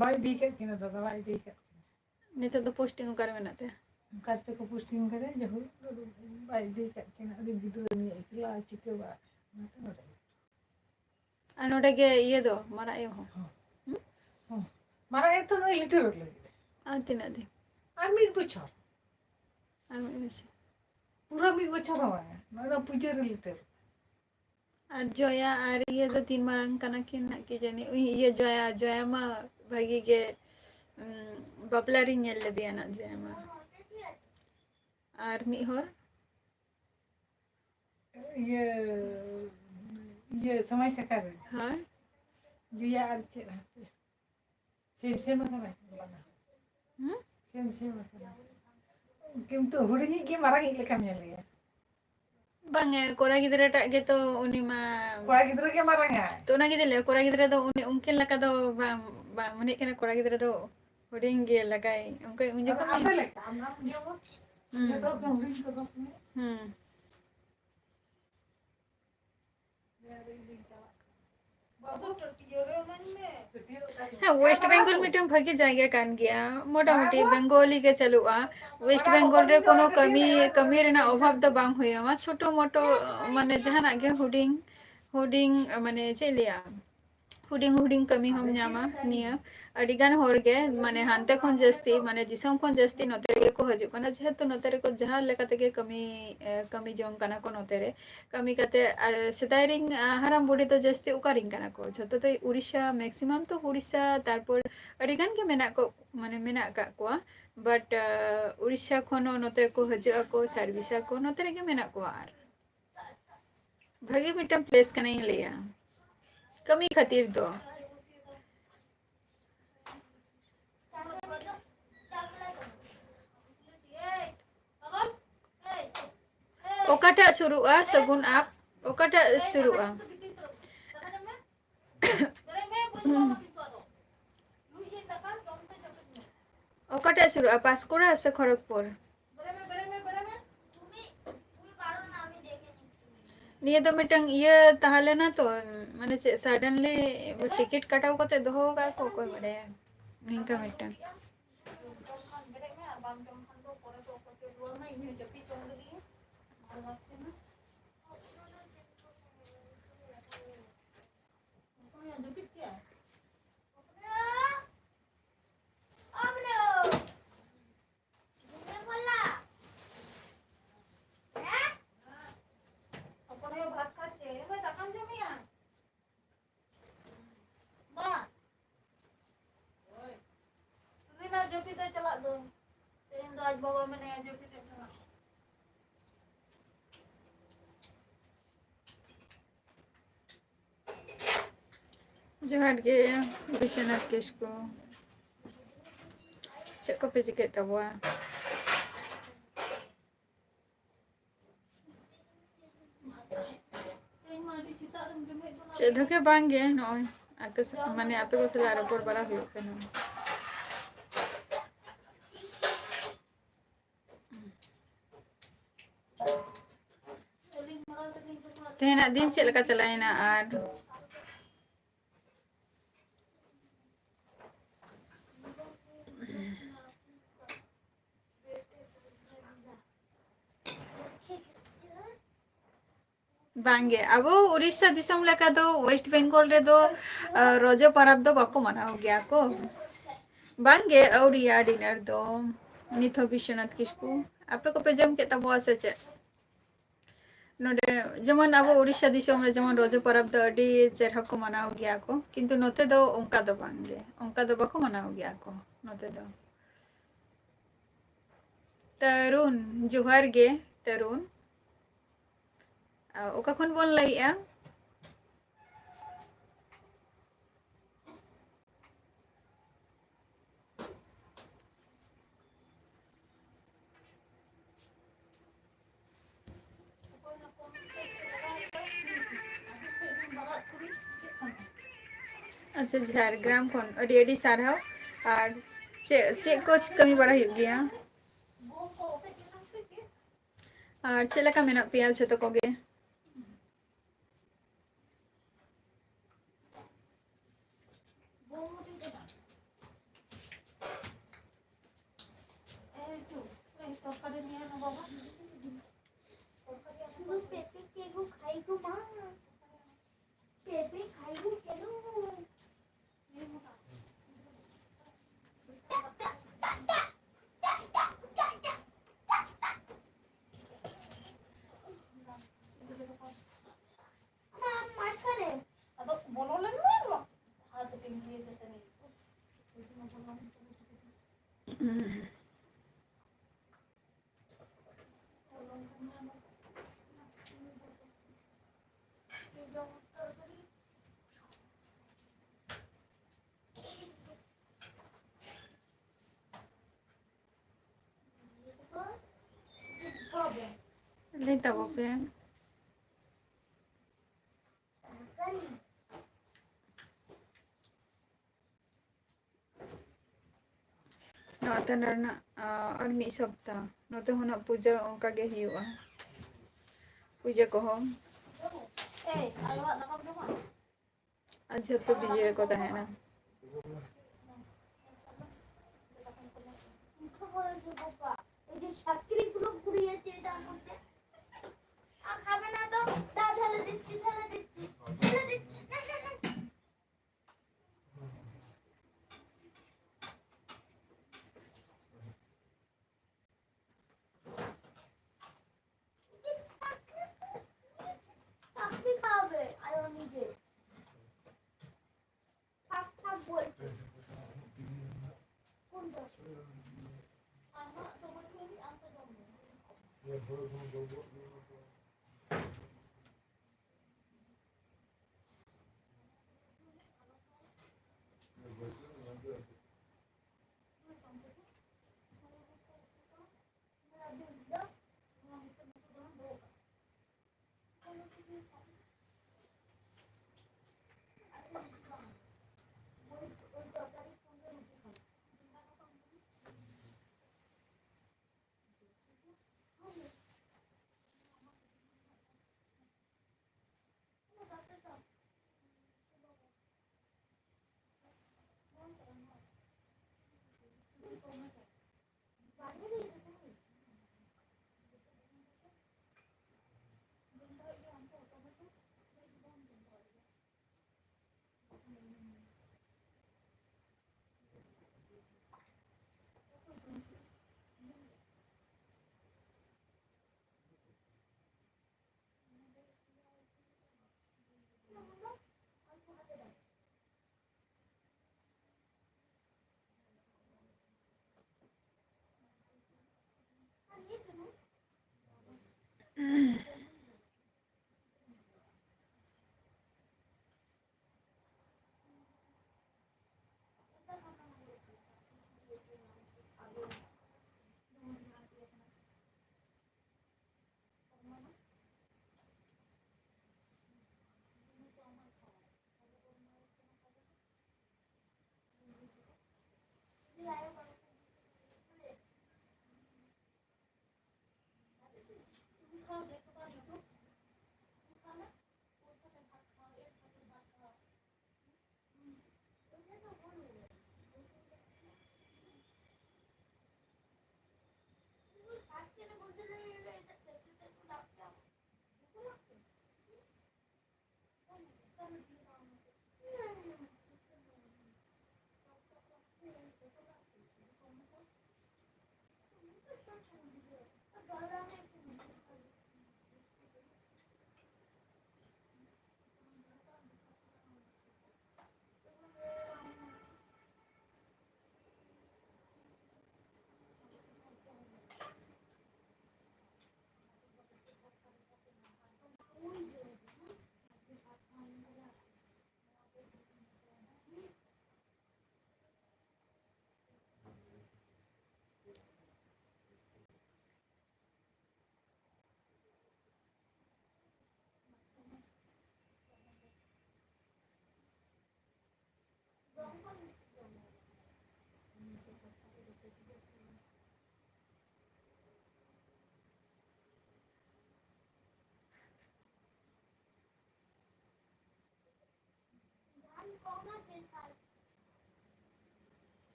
ᱵᱟᱭ ᱤᱫᱤ ᱠᱟᱫ ᱠᱤᱱᱟ, ᱫᱟᱫᱟ ᱵᱟᱭ ᱤᱫᱤ ᱠᱟᱫ ᱠᱤᱱᱟ᱾ ᱱᱤᱛᱚᱜ ᱫᱚ posting ᱚᱠᱟᱨᱮ ᱢᱮᱱᱟᱜ ᱛᱟᱭᱟ? ᱚᱠᱟ ᱨᱮᱪᱚ ᱠᱚ posting ᱠᱟᱫᱮᱭᱟ, ᱡᱟᱭᱦᱳᱠ, ᱵᱟᱭ ᱤᱫᱤ ᱠᱟᱫ ᱠᱤᱱᱟ᱾ ᱟᱹᱰᱤ ᱜᱤᱫᱽᱨᱟᱹ ᱱᱤᱭᱟᱹ ᱮᱠᱞᱟ ᱪᱤᱠᱟᱹ ᱵᱟᱲᱟᱭ, ᱚᱱᱟᱛᱮ ᱱᱚᱰᱮ ᱜᱮ᱾ ᱟᱨ ᱱᱚᱰᱮ ᱜᱮ ᱤᱭᱟᱹ ᱫᱚ, ᱢᱟᱨᱟᱜ ᱟᱭᱳ ᱦᱚᱸ? ᱦᱚᱸ᱾ ᱦᱩᱸ? ᱦᱚᱸ᱾ ᱢᱟᱨᱟᱜ ᱟᱭᱳ ᱛᱚ ᱱᱚᱜᱼᱚᱭ ᱞᱤᱴᱟᱹ ᱨᱳᱰ ᱞᱟᱹᱜᱤᱫ᱾ ᱟᱨ ᱛᱤᱱᱟᱹᱜ ᱫᱤᱱ? ᱟᱨ ᱢᱤᱫ ᱵᱚᱪᱷᱚᱨ᱾ ᱟᱨ ᱢᱤᱫ ᱵᱚᱪᱷᱚᱨ᱾ ᱯᱩᱨᱟᱹ ᱢᱤᱫ ᱵᱚᱪᱷᱚᱨ ᱦᱚᱸ ᱵᱟᱝᱟ᱾ ᱱᱚᱜᱼᱚᱭ ᱫᱚ ᱯᱩᱡᱟᱹ ᱨᱮ ᱞᱤᱴᱟᱹ ᱨᱳᱰ᱾ ᱟᱨ ᱡᱚᱭᱟ ᱟᱨ ᱤᱭᱟᱹ ᱫᱚ ᱛᱤᱱ ᱢᱟᱨᱟᱝ ᱠᱟᱱᱟ ᱠᱤᱱ ᱱᱟᱜ ᱠᱤ ᱡᱟᱹᱱᱤ? ᱩᱭ, ᱤᱭᱟᱹ ᱡᱚᱭᱟ, ᱡᱚᱭᱟ ᱢᱟ ᱵᱷᱟᱹᱜᱤ ᱜᱮ, ᱩᱸ, ᱵᱟᱯᱞᱟ ᱨᱤᱧ ᱧᱮᱞ ᱞᱮᱫᱮᱭᱟ ᱱᱟᱜ ᱡᱚᱭᱟ ᱢᱟ᱾ ᱟᱨ ᱢᱤᱫ ᱦᱚᱲ? ᱤᱭᱟᱹ, ᱤᱭᱟᱹ ᱥᱚᱢᱚᱭ ᱥᱟᱠᱷᱟ ᱨᱮ᱾ ᱦᱳᱭ᱾ ᱡᱩᱭᱟ ᱟᱨ ᱪᱮᱫ ᱦᱟᱯᱮ? ᱥᱮᱢ ᱥᱮᱢ ᱟᱠᱟᱱᱟ ᱵᱟᱝᱟ? ᱦᱩᱸ? ᱥᱮᱢ ᱥᱮᱢ ᱟᱠᱟᱱᱟ᱾ ᱠᱤᱱᱛᱩ ᱦᱩᱰᱤᱧᱤᱡ ᱜᱮ ᱢᱟᱨᱟᱝᱤᱡ ᱞᱮᱠᱟᱢ ᱧᱮᱞᱮᱭᱟ᱾ ᱵᱟᱝ ᱮ, ᱠᱚᱲᱟ ᱜᱤᱫᱽᱨᱟᱹ ᱴᱟᱜ ᱜᱮᱛᱚ ᱩᱱᱤ ᱢᱟ᱾ ᱠᱚᱲᱟ ᱜᱤᱫᱽᱨᱟᱹ ᱜᱮ ᱢᱟᱨᱟᱝᱟ᱾ ᱛᱚ ᱚᱱᱟ ᱜᱮ ᱞᱟᱹᱭᱟ, ᱠᱚᱲᱟ ᱜᱤᱫᱽᱨᱟᱹ ᱫᱚ ᱩᱱᱤ, ᱩᱱᱠᱤᱱ ᱞᱮᱠᱟ ᱫᱚ ᱵᱟᱝ, ᱵᱟᱝ ᱢᱚᱱᱮᱜ ᱠᱟᱱᱟ ᱠᱚᱲᱟ ᱜᱤᱫᱽᱨᱟᱹ ᱫᱚ ᱦᱩᱰᱤᱧ ᱜᱮ ᱞᱟᱜᱟᱭ, ᱚᱱᱠᱟ ᱩᱱ ᱟᱫᱚ ᱡᱚᱠᱷᱚᱱ ᱟᱯᱮ ᱞᱮᱠᱟ, ᱟᱢ, ᱟᱢ ᱡᱮᱢᱚᱱ ᱦᱩᱸ᱾ ᱡᱚᱛᱚ ᱦᱚᱲ ᱠᱷᱚᱱ ᱦᱩᱰᱤᱧ ᱠᱚᱫᱚ ᱥᱮ? ᱦᱩᱸ᱾ ᱦᱮᱸ, ᱳᱭᱮᱥᱴ ᱵᱮᱝᱜᱚᱞ ᱢᱤᱫᱴᱟᱝ ᱵᱷᱟᱹᱜᱤ ᱡᱟᱭᱜᱟ ᱠᱟᱱ ᱜᱮᱭᱟ, ᱢᱚᱴᱟᱢᱩᱴᱤ ᱵᱮᱝᱜᱚᱞᱤ ᱜᱮ ᱪᱟᱹᱞᱩᱜᱼᱟ᱾ ᱳᱭᱮᱥᱴ ᱵᱮᱝᱜᱚᱞ ᱨᱮ ᱠᱳᱱᱳ ᱠᱟᱹᱢᱤ, ᱠᱟᱹᱢᱤ ᱨᱮᱱᱟᱜ ᱚᱵᱷᱟᱵᱽ ᱫᱚ ᱵᱟᱝ ᱦᱩᱭᱩᱜᱼᱟ, ᱪᱷᱳᱴᱳ ᱢᱳᱴᱳ, ᱢᱟᱱᱮ, ᱡᱟᱦᱟᱱᱟᱜ ᱜᱮ ᱦᱩᱰᱤᱧ ᱦᱩᱰᱤᱧ, ᱢᱟᱱᱮ, ᱪᱮᱫ ᱞᱟᱹᱭᱟ, ᱦᱩᱰᱤᱧ ᱦᱩᱰᱤᱧ ᱠᱟᱹᱢᱤ ᱦᱚᱸᱢ ᱧᱟᱢᱟ᱾ ᱱᱤᱭᱟᱹ ᱟᱹᱰᱤ ᱜᱟᱱ ᱦᱚᱲ ᱜᱮ, ᱢᱟᱱᱮ, ᱦᱟᱱᱛᱮ ᱠᱷᱚᱱ ᱡᱟᱹᱥᱛᱤ, ᱢᱟᱱᱮ, ᱫᱤᱥᱚᱢ ᱠᱷᱚᱱ ᱡᱟᱹᱥᱛᱤ ᱱᱚᱛᱮ ᱨᱮᱜᱮ ᱠᱚ ᱦᱤᱡᱩᱜ ᱠᱟᱱᱟ, ᱡᱮᱦᱮᱛᱩ ᱱᱚᱛᱮ ᱨᱮᱠᱚ ᱡᱟᱦᱟᱸ ᱞᱮᱠᱟ ᱛᱮᱜᱮ ᱠᱟᱹᱢᱤ, ᱮ, ᱠᱟᱹᱢᱤ ᱡᱚᱝ ᱠᱟᱱᱟ ᱠᱚ ᱱᱚᱛᱮ ᱨᱮ᱾ ᱠᱟᱹᱢᱤ ᱠᱟᱛᱮ, ᱟᱨ ᱥᱮᱫᱟᱭ ᱨᱤᱱ, ᱟ, ᱦᱟᱲᱟᱢ ᱵᱩᱰᱷᱤ ᱫᱚ ᱡᱟᱹᱥᱛᱤ ᱚᱠᱟ ᱨᱤᱱ ᱠᱟᱱᱟ ᱠᱚ? ᱡᱷᱚᱛᱚ ᱫᱚ ᱩᱲᱤᱥᱥᱟ, ᱢᱮᱠᱥᱤᱢᱟᱢ ᱛᱚ ᱩᱲᱤᱥᱥᱟ, ᱛᱟᱨᱯᱚᱨ ᱟᱹᱰᱤ ᱜᱟᱱ ᱜᱮ ᱢᱮᱱᱟᱜ ᱠᱚ, ᱢᱟᱱᱮ, ᱢᱮᱱᱟᱜ ᱟᱠᱟᱫ ᱠᱚᱣᱟ, but, ᱟ, ᱩᱲᱤᱥᱥᱟ ᱠᱷᱚᱱ ᱦᱚᱸ ᱱᱚᱛᱮ ᱠᱚ ᱦᱤᱡᱩᱜ ᱟᱠᱚ, ᱥᱟᱨᱵᱤᱥᱟ ᱠᱚ, ᱱᱚᱛᱮ ᱨᱮᱜᱮ ᱢᱮᱱᱟᱜ ᱠᱚᱣᱟ᱾ ᱟᱨ ᱵᱷᱟᱹᱜᱤ ᱢᱤᱫᱴᱟᱝ ᱯᱞᱮᱥ ᱠᱟᱱᱟᱧ ᱞᱟᱹᱭᱟ, ᱠᱟᱹᱢᱤ ᱠᱷᱟᱹᱛᱤᱨ ᱫᱚ᱾ ᱚᱠᱟᱴᱟᱜ ᱥᱩᱨᱩᱜᱼᱟ ᱥᱟᱹᱜᱩᱱ ᱟᱯ? ᱚᱠᱟᱴᱟᱜ ᱥᱩᱨᱩᱜᱼᱟ? ᱚᱠᱟᱴᱟᱜ ᱥᱩᱨᱩᱜᱼᱟ, ᱯᱟᱸᱥᱠᱩᱲᱟ ᱥᱮ ᱠᱷᱚᱲᱚᱜᱽᱯᱩᱨ? ᱱᱤᱭᱟᱹ ᱫᱚ ᱢᱤᱫᱴᱟᱝ ᱤᱭᱟᱹ ᱛᱟᱦᱮᱸ ᱞᱮᱱᱟ ᱛᱚ, ᱢᱟᱱᱮ ᱪᱮᱫ, suddenly ᱴᱤᱠᱤᱴ ᱠᱟᱴᱟᱣ ᱠᱟᱛᱮ ᱫᱚᱦᱚ ᱟᱠᱟᱫ ᱠᱚ, ᱚᱠᱚᱭ ᱵᱟᱰᱟᱭᱟ, ᱱᱤᱝᱠᱟ ᱢᱤᱫᱴᱟᱝ᱾ ᱦᱚᱯᱚᱱ ᱟᱭᱳ ᱵᱷᱟᱛ ᱠᱷᱟᱪᱪᱷᱮ, ᱮ ᱢᱟᱹᱭ, ᱫᱟᱠᱟᱢ ᱡᱚᱢᱮᱜᱼᱟ? ᱢᱟ᱾ ᱩᱱᱤ ᱢᱟ ᱡᱟᱹᱯᱤᱫ ᱮ ᱪᱟᱞᱟᱜ ᱫᱚ᱾ ᱛᱮᱦᱮᱧ ᱫᱚ ᱟᱡ ᱵᱟᱵᱟ ᱢᱮᱱᱟᱭᱟ, ᱡᱟᱹᱯᱤᱫ ᱮ ᱪᱟᱞᱟᱜ᱾ ᱡᱚᱦᱟᱨ ᱜᱮ ᱵᱤᱥᱥᱚᱱᱟᱛᱷ ᱠᱤᱥᱠᱩ᱾ ᱪᱮᱫ ᱠᱚᱯᱮ ᱪᱤᱠᱟᱹᱭᱮᱫ ᱛᱟᱵᱚᱣᱟ? ᱪᱮᱫ ᱦᱚᱸ ᱜᱮ ᱵᱟᱝ ᱜᱮ, ᱱᱚᱜᱼᱚᱭ ᱟᱯᱮ ᱥᱟ-, ᱢᱟᱱᱮ ᱟᱯᱮ ᱠᱚ ᱥᱟᱞᱟᱜ ᱨᱚᱯᱚᱲ ᱵᱟᱲᱟ ᱦᱩᱭᱩᱜ ᱠᱟᱱᱟ᱾ ᱛᱮᱦᱮᱧᱟᱜ ᱫᱤᱱ ᱪᱮᱫ ᱞᱮᱠᱟ ᱪᱟᱞᱟᱣᱮᱱᱟ? ᱟᱨ ᱵᱟᱝᱜᱮ, ᱟᱵᱚ ᱩᱲᱤᱥᱥᱟ ᱫᱤᱥᱚᱢ ᱞᱮᱠᱟ ᱫᱚ ᱳᱭᱮᱥᱴ ᱵᱮᱝᱜᱚᱞ ᱨᱮᱫᱚ, ᱟ, ᱨᱚᱡᱚ ᱯᱚᱨᱚᱵᱽ ᱫᱚ ᱵᱟᱠᱚ ᱢᱟᱱᱟᱣ ᱜᱮᱭᱟ ᱠᱚ᱾ ᱵᱟᱝᱜᱮ, ᱟᱹᱣᱨᱤᱭᱟ ᱰᱤᱱᱟᱨ ᱫᱚ᱾ ᱱᱤᱛ ᱦᱚᱸ ᱵᱤᱥᱥᱚᱱᱟᱛᱷ ᱠᱤᱥᱠᱩ, ᱟᱯᱮ ᱠᱚᱯᱮ ᱡᱚᱢ ᱠᱮᱫ ᱛᱟᱵᱚᱣᱟ ᱥᱮ ᱪᱮᱫ? ᱱᱚᱰᱮ ᱡᱮᱢᱚᱱ ᱟᱵᱚ ᱩᱲᱤᱥᱥᱟ ᱫᱤᱥᱚᱢ ᱨᱮ ᱡᱮᱢᱚᱱ ᱨᱚᱡᱚ ᱯᱚᱨᱚᱵᱽ ᱫᱚ ᱟᱹᱰᱤ ᱪᱮᱦᱨᱟ ᱠᱚ ᱢᱟᱱᱟᱣ ᱜᱮᱭᱟ ᱠᱚ, ᱠᱤᱱᱛᱩ ᱱᱚᱛᱮ ᱫᱚ ᱚᱱᱠᱟ ᱫᱚ ᱵᱟᱝᱜᱮ, ᱚᱱᱠᱟ ᱫᱚ ᱵᱟᱠᱚ ᱢᱟᱱᱟᱣ ᱜᱮᱭᱟ ᱠᱚ ᱱᱚᱛᱮ ᱫᱚ᱾ ᱛᱟᱹᱨᱩᱱ, ᱡᱚᱦᱟᱨ ᱜᱮ ᱛᱟᱹᱨᱩᱱ᱾ ᱟ, ᱚᱠᱟ ᱠᱷᱚᱱ ᱵᱚᱱ ᱞᱟᱹᱭᱮᱜᱼᱟ? ᱟᱪᱪᱷᱟ, ᱡᱷᱟᱲᱜᱨᱟᱢ ᱠᱷᱚᱱ ᱟᱹᱰᱤ ᱟᱹᱰᱤ ᱥᱟᱨᱦᱟᱣ᱾ ᱟᱨ ᱪᱮᱫ, ᱪᱮᱫ ᱠᱚ ᱠᱟᱹᱢᱤ ᱵᱟᱲᱟ ᱦᱩᱭᱩᱜ ᱜᱮᱭᱟ? ᱟᱨ ᱪᱮᱫ ᱞᱮᱠᱟ ᱢᱮᱱᱟᱜ ᱯᱮᱭᱟ ᱡᱷᱚᱛᱚ ᱠᱚᱜᱮ? শুধু পেঁপে কেন খাই গো মা? পেঁপে খাই গো কেন? ᱚᱱᱟ ᱢᱟᱪᱷᱟ ᱨᱮ᱾ ᱟᱫᱚ ᱵᱚᱞᱚ ᱞᱮᱱ ᱫᱚ ᱦᱟᱛ ᱰᱤᱝᱜᱤᱭᱟᱹ ᱠᱟᱛᱮ ᱱᱤᱡ᱾ ᱛᱟᱵᱚ ᱯᱮ᱾ ᱱᱚᱣᱟ ᱛᱟᱦᱮᱱ ᱨᱮᱱᱟᱜ, ᱟ, ᱟᱨ ᱢᱤᱫ ᱥᱚᱯᱛᱟ ᱱᱚᱛᱮ ᱦᱚᱸ ᱱᱟᱜ ᱯᱩᱡᱟᱹ ᱚᱱᱠᱟ ᱜᱮ ᱦᱩᱭᱩᱜᱼᱟ, ᱯᱩᱡᱟᱹ ᱠᱚᱦᱚᱸ᱾ ᱟᱨ ᱡᱷᱚᱛᱚ ᱵᱤᱡᱤ ᱨᱮᱠᱚ ᱛᱟᱦᱮᱱᱟ᱾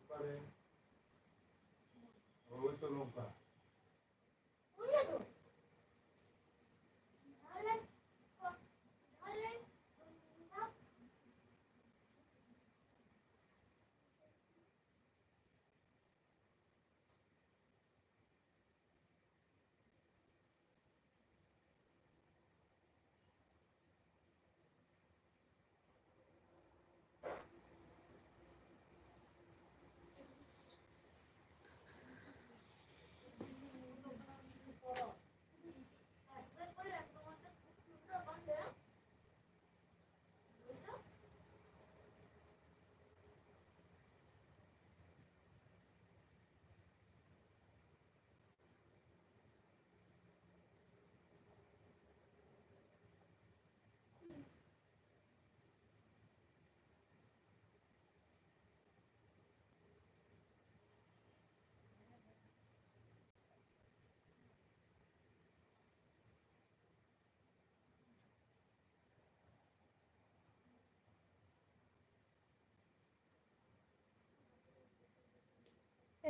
ᱚᱠᱟᱨᱮ? ᱦᱳᱭ ᱛᱚ ᱱᱚᱝᱠᱟ᱾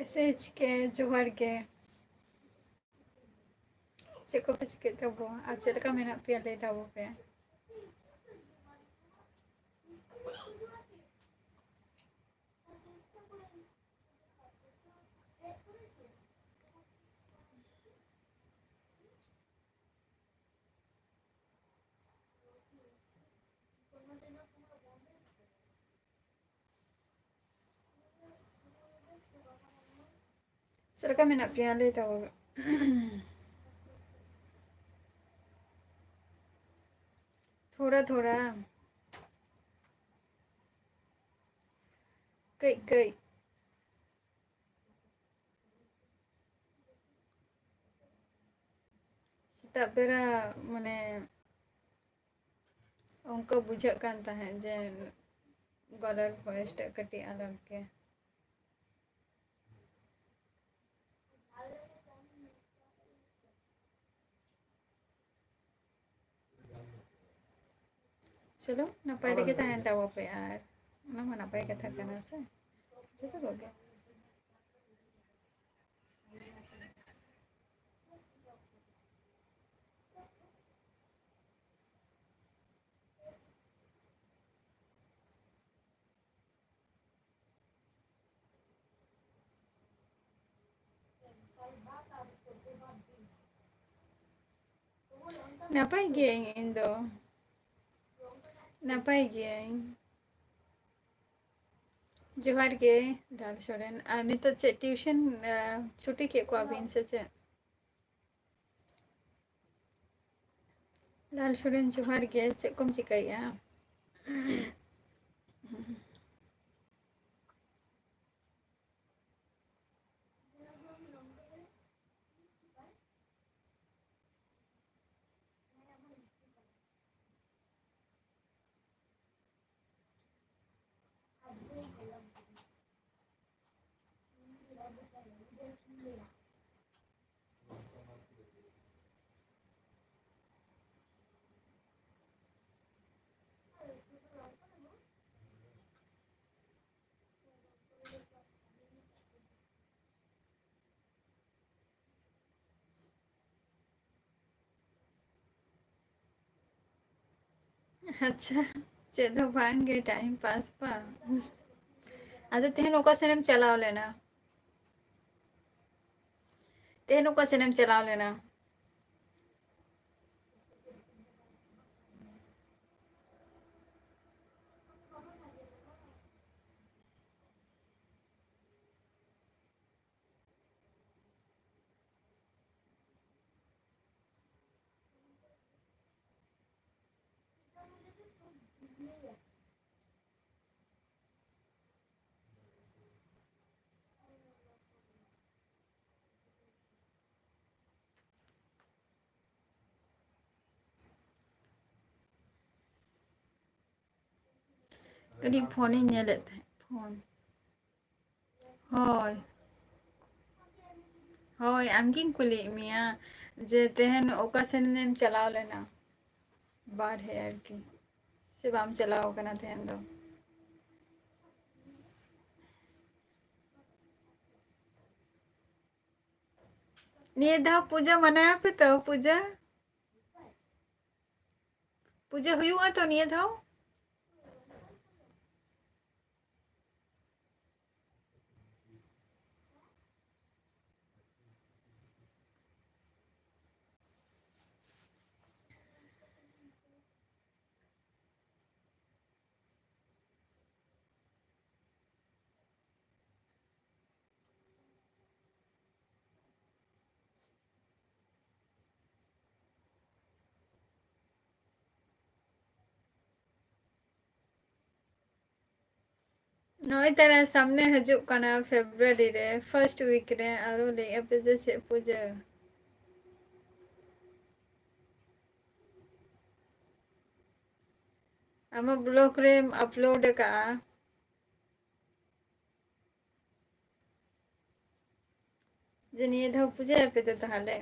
ᱮᱥ ᱮᱭᱤᱪ ᱠᱮ, ᱡᱚᱦᱟᱨ ᱜᱮ᱾ ᱪᱮᱫ ᱠᱚᱯᱮ ᱪᱤᱠᱟᱹᱭᱮᱫ ᱛᱟᱵᱚᱣᱟ ᱟᱨ ᱪᱮᱫ ᱞᱮᱠᱟ ᱢᱮᱱᱟᱜ ᱯᱮᱭᱟ, ᱞᱟᱹᱭ ᱛᱟᱵᱚ ᱯᱮ᱾ ᱪᱮᱫ ᱞᱮᱠᱟ ᱢᱮᱱᱟᱜ ᱯᱮᱭᱟ, ᱞᱟᱹᱭ ᱛᱟᱵᱚ ᱯᱮ᱾ ᱛᱷᱚᱲᱟ ᱛᱷᱚᱲᱟ, ᱠᱟᱹᱡ ᱠᱟᱹᱡ᱾ ᱥᱮᱛᱟᱜ ᱵᱮᱲᱟ ᱢᱟᱱᱮ ᱚᱱᱠᱟ ᱵᱩᱡᱷᱟᱹᱜ ᱠᱟᱱ ᱛᱟᱦᱮᱸᱫ ᱡᱮ ᱜᱚᱞᱟᱨ ᱵᱷᱚᱭᱮᱥ ᱴᱟᱜ ᱠᱟᱹᱴᱤᱡ ᱟᱞᱟᱜᱽ ᱜᱮ᱾ ᱪᱚᱞᱚ, ᱱᱟᱯᱟᱭ ᱨᱮᱜᱮ ᱛᱟᱦᱮᱱ ᱛᱟᱵᱚ ᱯᱮ, ᱟᱨ ᱚᱱᱟ ᱢᱟ ᱱᱟᱯᱟᱭ ᱠᱟᱛᱷᱟ ᱠᱟᱱᱟ ᱥᱮ, ᱡᱚᱛᱚ ᱠᱚᱜᱮ᱾ ᱱᱟᱯᱟᱭ ᱜᱤᱭᱟᱹᱧ ᱤᱧ ᱫᱚ, ᱱᱟᱯᱟᱭ ᱜᱤᱭᱟᱹᱧ᱾ ᱡᱚᱦᱟᱨ ᱜᱮ ᱞᱟᱞ ᱥᱚᱨᱮᱱ᱾ ᱟᱨ ᱱᱤᱛᱚᱜ ᱪᱮᱫ ᱴᱤᱭᱩᱥᱚᱱ, ᱟᱸ, ᱪᱷᱩᱴᱤ ᱠᱮᱫ ᱠᱚᱣᱟ ᱵᱤᱱ ᱥᱮ ᱪᱮᱫ? ᱞᱟᱞ ᱥᱚᱨᱮᱱ, ᱡᱚᱦᱟᱨ ᱜᱮ, ᱪᱮᱫ ᱠᱚᱢ ᱪᱤᱠᱟᱹᱭᱮᱫᱼᱟ? ᱟᱪᱪᱷᱟ, ᱪᱮᱫ ᱦᱚᱸ ᱵᱟᱝ ᱜᱮ, time pass ᱵᱟᱝ᱾ ᱟᱫᱚ ᱛᱮᱦᱮᱧ ᱚᱠᱟ ᱥᱮᱱᱮᱢ ᱪᱟᱞᱟᱣ ᱞᱮᱱᱟ? ᱛᱮᱦᱮᱧ ᱚᱠᱟ ᱥᱮᱱᱮᱢ ᱪᱟᱞᱟᱣ ᱞᱮᱱᱟ? ᱠᱟᱹᱴᱤᱡ ᱯᱷᱳᱱᱤᱧ ᱧᱮᱞᱮᱫ ᱛᱟᱦᱮᱸᱫ, ᱯᱷᱳᱱ᱾ ᱦᱳᱭ᱾ ᱦᱳᱭ, ᱟᱢᱜᱤᱧ ᱠᱩᱞᱤᱭᱮᱫ ᱢᱮᱭᱟ ᱡᱮ ᱛᱮᱦᱮᱧ ᱚᱠᱟ ᱥᱮᱱᱮᱢ ᱪᱟᱞᱟᱣ ᱞᱮᱱᱟ? ᱵᱟᱨᱦᱮ ᱟᱨᱠᱤ᱾ ᱥᱮ ᱵᱟᱢ ᱪᱟᱞᱟᱣ ᱠᱟᱱᱟ ᱛᱮᱦᱮᱧ ᱫᱚ? ᱱᱤᱭᱟᱹ ᱫᱷᱟᱣ ᱯᱩᱡᱟᱹ ᱢᱟᱱᱟᱣ ᱯᱮ ᱛᱚ, ᱯᱩᱡᱟᱹ? ᱯᱩᱡᱟᱹ ᱦᱩᱭᱩᱜᱼᱟ ᱛᱚ ᱱᱤᱭᱟᱹ ᱫᱷᱟᱣ? ᱱᱚᱜᱼᱚᱭ ᱛᱟᱨᱟ ᱥᱟᱢᱱᱮ ᱦᱤᱡᱩᱜ ᱠᱟᱱᱟ February ᱨᱮ, first week ᱨᱮ, ᱟᱨᱚ ᱞᱟᱹᱭᱮᱫᱼᱟ ᱯᱮ ᱡᱮ ᱪᱮᱫ ᱯᱩᱡᱟᱹ? ᱟᱢᱟᱜ vlog ᱨᱮᱢ upload ᱟᱠᱟᱫᱼᱟ᱾ ᱡᱮ ᱱᱤᱭᱟᱹ ᱫᱷᱟᱣ ᱯᱩᱡᱟᱹᱭᱟᱯᱮ ᱛᱚ ᱛᱟᱦᱚᱞᱮ?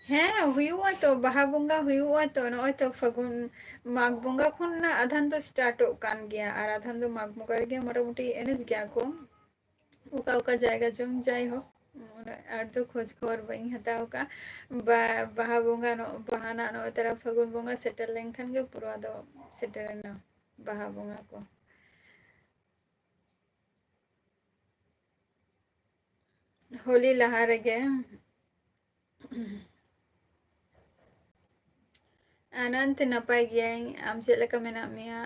ᱦᱮᱸ, ᱦᱩᱭᱩᱜᱼᱟ ᱛᱚ, ᱵᱟᱦᱟ ᱵᱚᱸᱜᱟ ᱦᱩᱭᱩᱜᱼᱟ ᱛᱚ᱾ ᱱᱚᱜᱼᱚᱭ ᱛᱚ ᱯᱷᱟᱹᱜᱩᱱ, ᱢᱟᱜᱽ ᱵᱚᱸᱜᱟ ᱠᱷᱚᱱ ᱱᱟᱜ ᱟᱫᱷᱟᱱ ᱫᱚ ᱥᱴᱟᱨᱴᱚᱜ ᱠᱟᱱ ᱜᱮᱭᱟ, ᱟᱨ ᱟᱫᱷᱟᱱ ᱫᱚ ᱢᱟᱜᱽ ᱵᱚᱸᱜᱟ ᱨᱮᱜᱮ ᱢᱚᱴᱟᱢᱩᱴᱤ ᱮᱱᱮᱡ ᱜᱮᱭᱟ ᱠᱚ᱾ ᱚᱠᱟ ᱚᱠᱟ ᱡᱟᱭᱜᱟ ᱪᱚᱝ, ᱡᱟᱭᱦᱳᱠ, ᱩᱱᱟᱹᱜ ᱟᱸᱴ ᱫᱚ ᱠᱷᱳᱡᱽ ᱠᱷᱚᱵᱚᱨ ᱵᱟᱹᱧ ᱦᱟᱛᱟᱣ ᱠᱟᱜᱼᱟ᱾ ᱵᱟ-, ᱵᱟᱦᱟ ᱵᱚᱸᱜᱟ ᱱᱚ-, ᱵᱟᱦᱟ ᱱᱟᱜ ᱱᱚᱜᱼᱚᱭ ᱛᱟᱨᱟ ᱯᱷᱟᱹᱜᱩᱱ ᱵᱚᱸᱜᱟ ᱥᱮᱴᱮᱨ ᱞᱮᱱᱠᱷᱟᱱ ᱜᱮ ᱯᱩᱨᱟᱹ ᱟᱫᱚ ᱥᱮᱴᱮᱨᱮᱱᱟ ᱵᱟᱦᱟ ᱵᱚᱸᱜᱟ ᱠᱚ᱾ ᱦᱳᱞᱤ ᱞᱟᱦᱟ ᱨᱮᱜᱮ᱾ ᱟᱱᱚᱱᱛ, ᱱᱟᱯᱟᱭ ᱜᱤᱭᱟᱹᱧ, ᱟᱢ ᱪᱮᱫ ᱞᱮᱠᱟ ᱢᱮᱱᱟᱜ ᱢᱮᱭᱟ?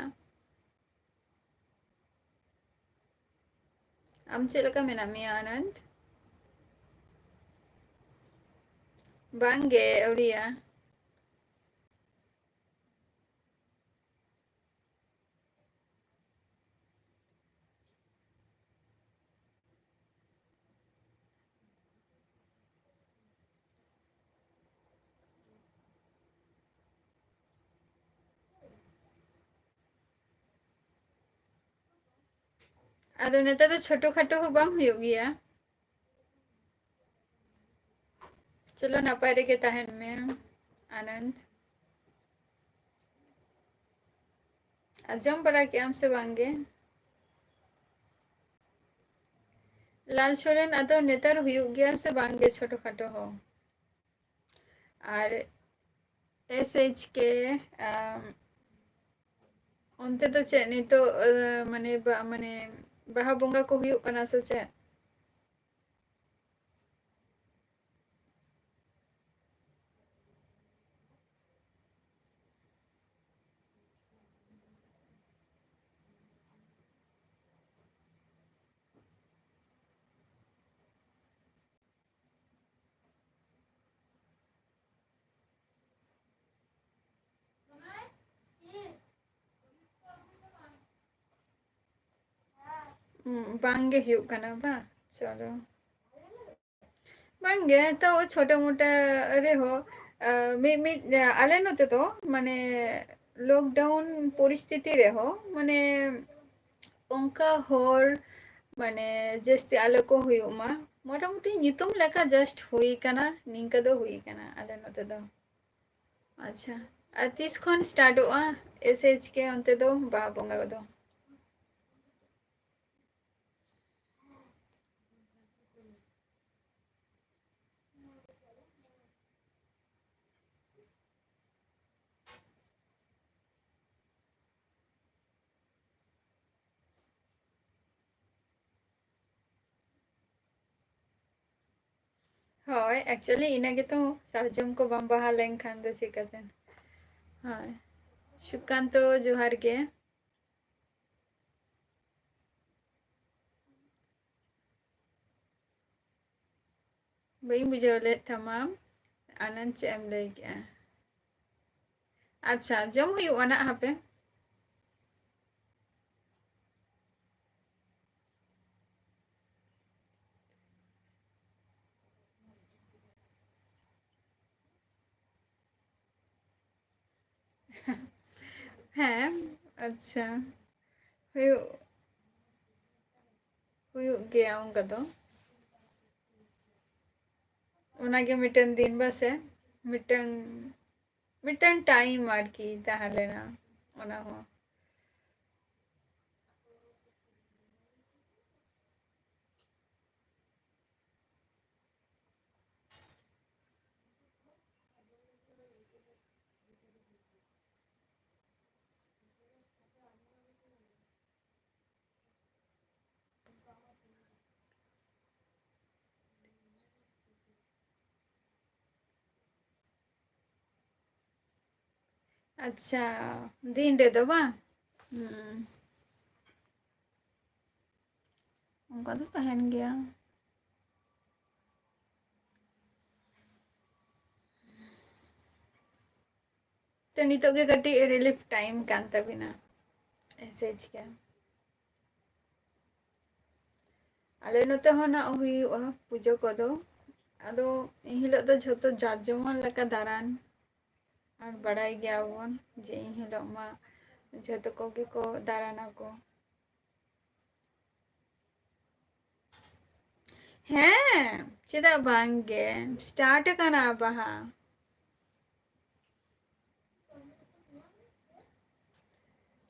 ᱟᱢ ᱪᱮᱫ ᱞᱮᱠᱟ ᱢᱮᱱᱟᱜ ᱢᱮᱭᱟ, ᱟᱱᱚᱱᱛ? ᱵᱟᱝ ᱜᱮ, ᱟᱹᱣᱨᱤᱭᱟ᱾ ᱟᱫᱚ ᱱᱮᱛᱟᱨ ᱫᱚ ᱪᱷᱳᱴᱳ ᱠᱷᱟᱴᱳ ᱦᱚᱸ ᱵᱟᱝ ᱦᱩᱭᱩᱜ ᱜᱮᱭᱟ᱾ ᱪᱚᱞᱚ, ᱱᱟᱯᱟᱭ ᱨᱮᱜᱮ ᱛᱟᱦᱮᱱ ᱢᱮ, ᱟᱱᱚᱱᱫ᱾ ᱟᱸᱡᱚᱢ ᱵᱟᱲᱟ ᱠᱮᱜ ᱟᱢ ᱥᱮ ᱵᱟᱝ ᱜᱮ? ᱞᱟᱞ ᱥᱚᱨᱮᱱ, ᱟᱫᱚ ᱱᱮᱛᱟᱨ ᱦᱩᱭᱩᱜ ᱜᱮᱭᱟ ᱥᱮ ᱵᱟᱝ ᱜᱮ ᱪᱷᱳᱴᱳ ᱠᱷᱟᱴᱳ ᱦᱚᱸ? ᱟᱨ S H K, ᱟᱢ, ᱚᱱᱛᱮ ᱫᱚ ᱪᱮᱫ ᱱᱤᱛᱚᱜ, ᱟᱸ, ᱢᱟᱱᱮ, ᱵᱟ-, ᱢᱟᱱᱮ, ᱵᱟᱦᱟ ᱵᱚᱸᱜᱟ ᱠᱚ ᱦᱩᱭᱩᱜ ᱠᱟᱱᱟ ᱥᱮ ᱪᱮᱫ? ᱩᱸ, ᱵᱟᱝ ᱜᱮ ᱦᱩᱭᱩᱜ ᱠᱟᱱᱟ ᱵᱟᱝ? ᱪᱚᱞᱚ᱾ ᱵᱟᱝ ᱜᱮ, ᱛᱚ ᱪᱷᱳᱴᱳ ᱢᱳᱴᱟ ᱨᱮᱦᱚᱸ, ᱟ, ᱢᱤᱫ ᱢᱤᱫ, ᱟ, ᱟᱞᱮ ᱱᱚᱛᱮ ᱫᱚ ᱢᱟᱱᱮ lockdown ᱯᱚᱨᱤᱥᱛᱷᱤᱛᱤ ᱨᱮᱦᱚᱸ ᱢᱟᱱᱮ ᱚᱱᱠᱟ ᱦᱚᱲ ᱢᱟᱱᱮ ᱡᱟᱹᱥᱛᱤ ᱟᱞᱚ ᱠᱚ ᱦᱩᱭᱩᱜ ᱢᱟ, ᱢᱚᱴᱟᱢᱩᱴᱤ ᱧᱩᱛᱩᱢ ᱞᱮᱠᱟ just ᱦᱩᱭ ᱠᱟᱱᱟ, ᱱᱤᱝᱠᱟᱹ ᱫᱚ ᱦᱩᱭ ᱠᱟᱱᱟ ᱟᱞᱮ ᱱᱚᱛᱮ ᱫᱚ᱾ ᱟᱪᱪᱷᱟ, ᱟᱨ ᱛᱤᱥ ᱠᱷᱚᱱ startᱚᱜᱼᱟ S H K ᱚᱱᱛᱮ ᱫᱚ ᱵᱟᱦᱟ ᱵᱚᱸᱜᱟ ᱠᱚᱫᱚ? ᱦᱳᱭ, actually ᱤᱱᱟᱹ ᱜᱮᱛᱚ, ᱥᱟᱨᱡᱚᱢ ᱠᱚ ᱵᱟᱢ ᱵᱟᱦᱟ ᱞᱮᱱᱠᱷᱟᱱ ᱫᱚ ᱪᱤᱠᱟᱹᱛᱮ? ᱦᱳᱭ, ᱥᱩᱠᱟᱱᱛᱚ ᱡᱚᱦᱟᱨ ᱜᱮ᱾ ᱵᱟᱹᱧ ᱵᱩᱡᱷᱟᱹᱣ ᱞᱮᱫ ᱛᱟᱢᱟ, ᱟᱱᱟᱱ ᱪᱮᱫ ᱮᱢ ᱞᱟᱹᱭ ᱠᱮᱜᱼᱟ? ᱟᱪᱪᱷᱟ, ᱡᱚᱢ ᱦᱩᱭᱩᱜᱼᱟ ᱱᱟᱜ, ᱦᱟᱯᱮ᱾ ᱦᱮᱸ, ᱟᱪᱪᱷᱟ, ᱦᱩᱭᱩᱜ, ᱦᱩᱭᱩᱜ ᱜᱮᱭᱟ ᱚᱱᱠᱟ ᱫᱚ᱾ ᱚᱱᱟᱜᱮ ᱢᱤᱫᱴᱮᱱ ᱫᱤᱱ ᱵᱟᱥᱮ, ᱢᱤᱫᱴᱟᱝ, ᱢᱤᱫᱴᱟᱝ time ᱟᱨᱠᱤ ᱛᱟᱦᱮᱸ ᱞᱮᱱᱟ, ᱚᱱᱟ ᱦᱚᱸ᱾ ᱟᱪᱪᱷᱟ, ᱫᱤᱱ ᱨᱮᱫᱚ ᱵᱟᱝ? ᱦᱩᱸ᱾ ᱚᱱᱠᱟ ᱫᱚ ᱛᱟᱦᱮᱱ ᱜᱮᱭᱟ᱾ ᱛᱚ ᱱᱤᱛᱚᱜ ᱜᱮ ᱠᱟᱹᱴᱤᱡ relief time ᱠᱟᱱ ᱛᱟᱵᱤᱱᱟ, ᱮᱥᱮ ᱪᱤᱠᱟᱹ? ᱟᱞᱮ ᱱᱚᱛᱮ ᱦᱚᱸ ᱱᱟᱜ ᱦᱩᱭᱩᱜᱼᱟ ᱯᱩᱡᱟᱹ ᱠᱚᱫᱚ᱾ ᱟᱫᱚ ᱮᱱᱦᱤᱞᱳᱜ ᱫᱚ ᱡᱷᱚᱛᱚ ᱡᱟᱨ ᱡᱮᱢᱚᱱ ᱞᱮᱠᱟ ᱫᱟᱬᱟᱱ, ᱟᱨ ᱵᱟᱲᱟᱭ ᱜᱮᱭᱟᱵᱚᱱ ᱡᱮ ᱮᱱᱦᱤᱞᱳᱜ ᱢᱟ ᱡᱷᱚᱛᱚ ᱠᱚᱜᱮ ᱠᱚ ᱫᱟᱬᱟᱱᱟᱠᱚ᱾ ᱦᱮᱸ, ᱪᱮᱫᱟᱜ ᱵᱟᱝ ᱜᱮ? Start ᱟᱠᱟᱱᱟ ᱵᱟᱦᱟ᱾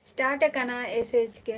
Start ᱟᱠᱟᱱᱟ S H K᱾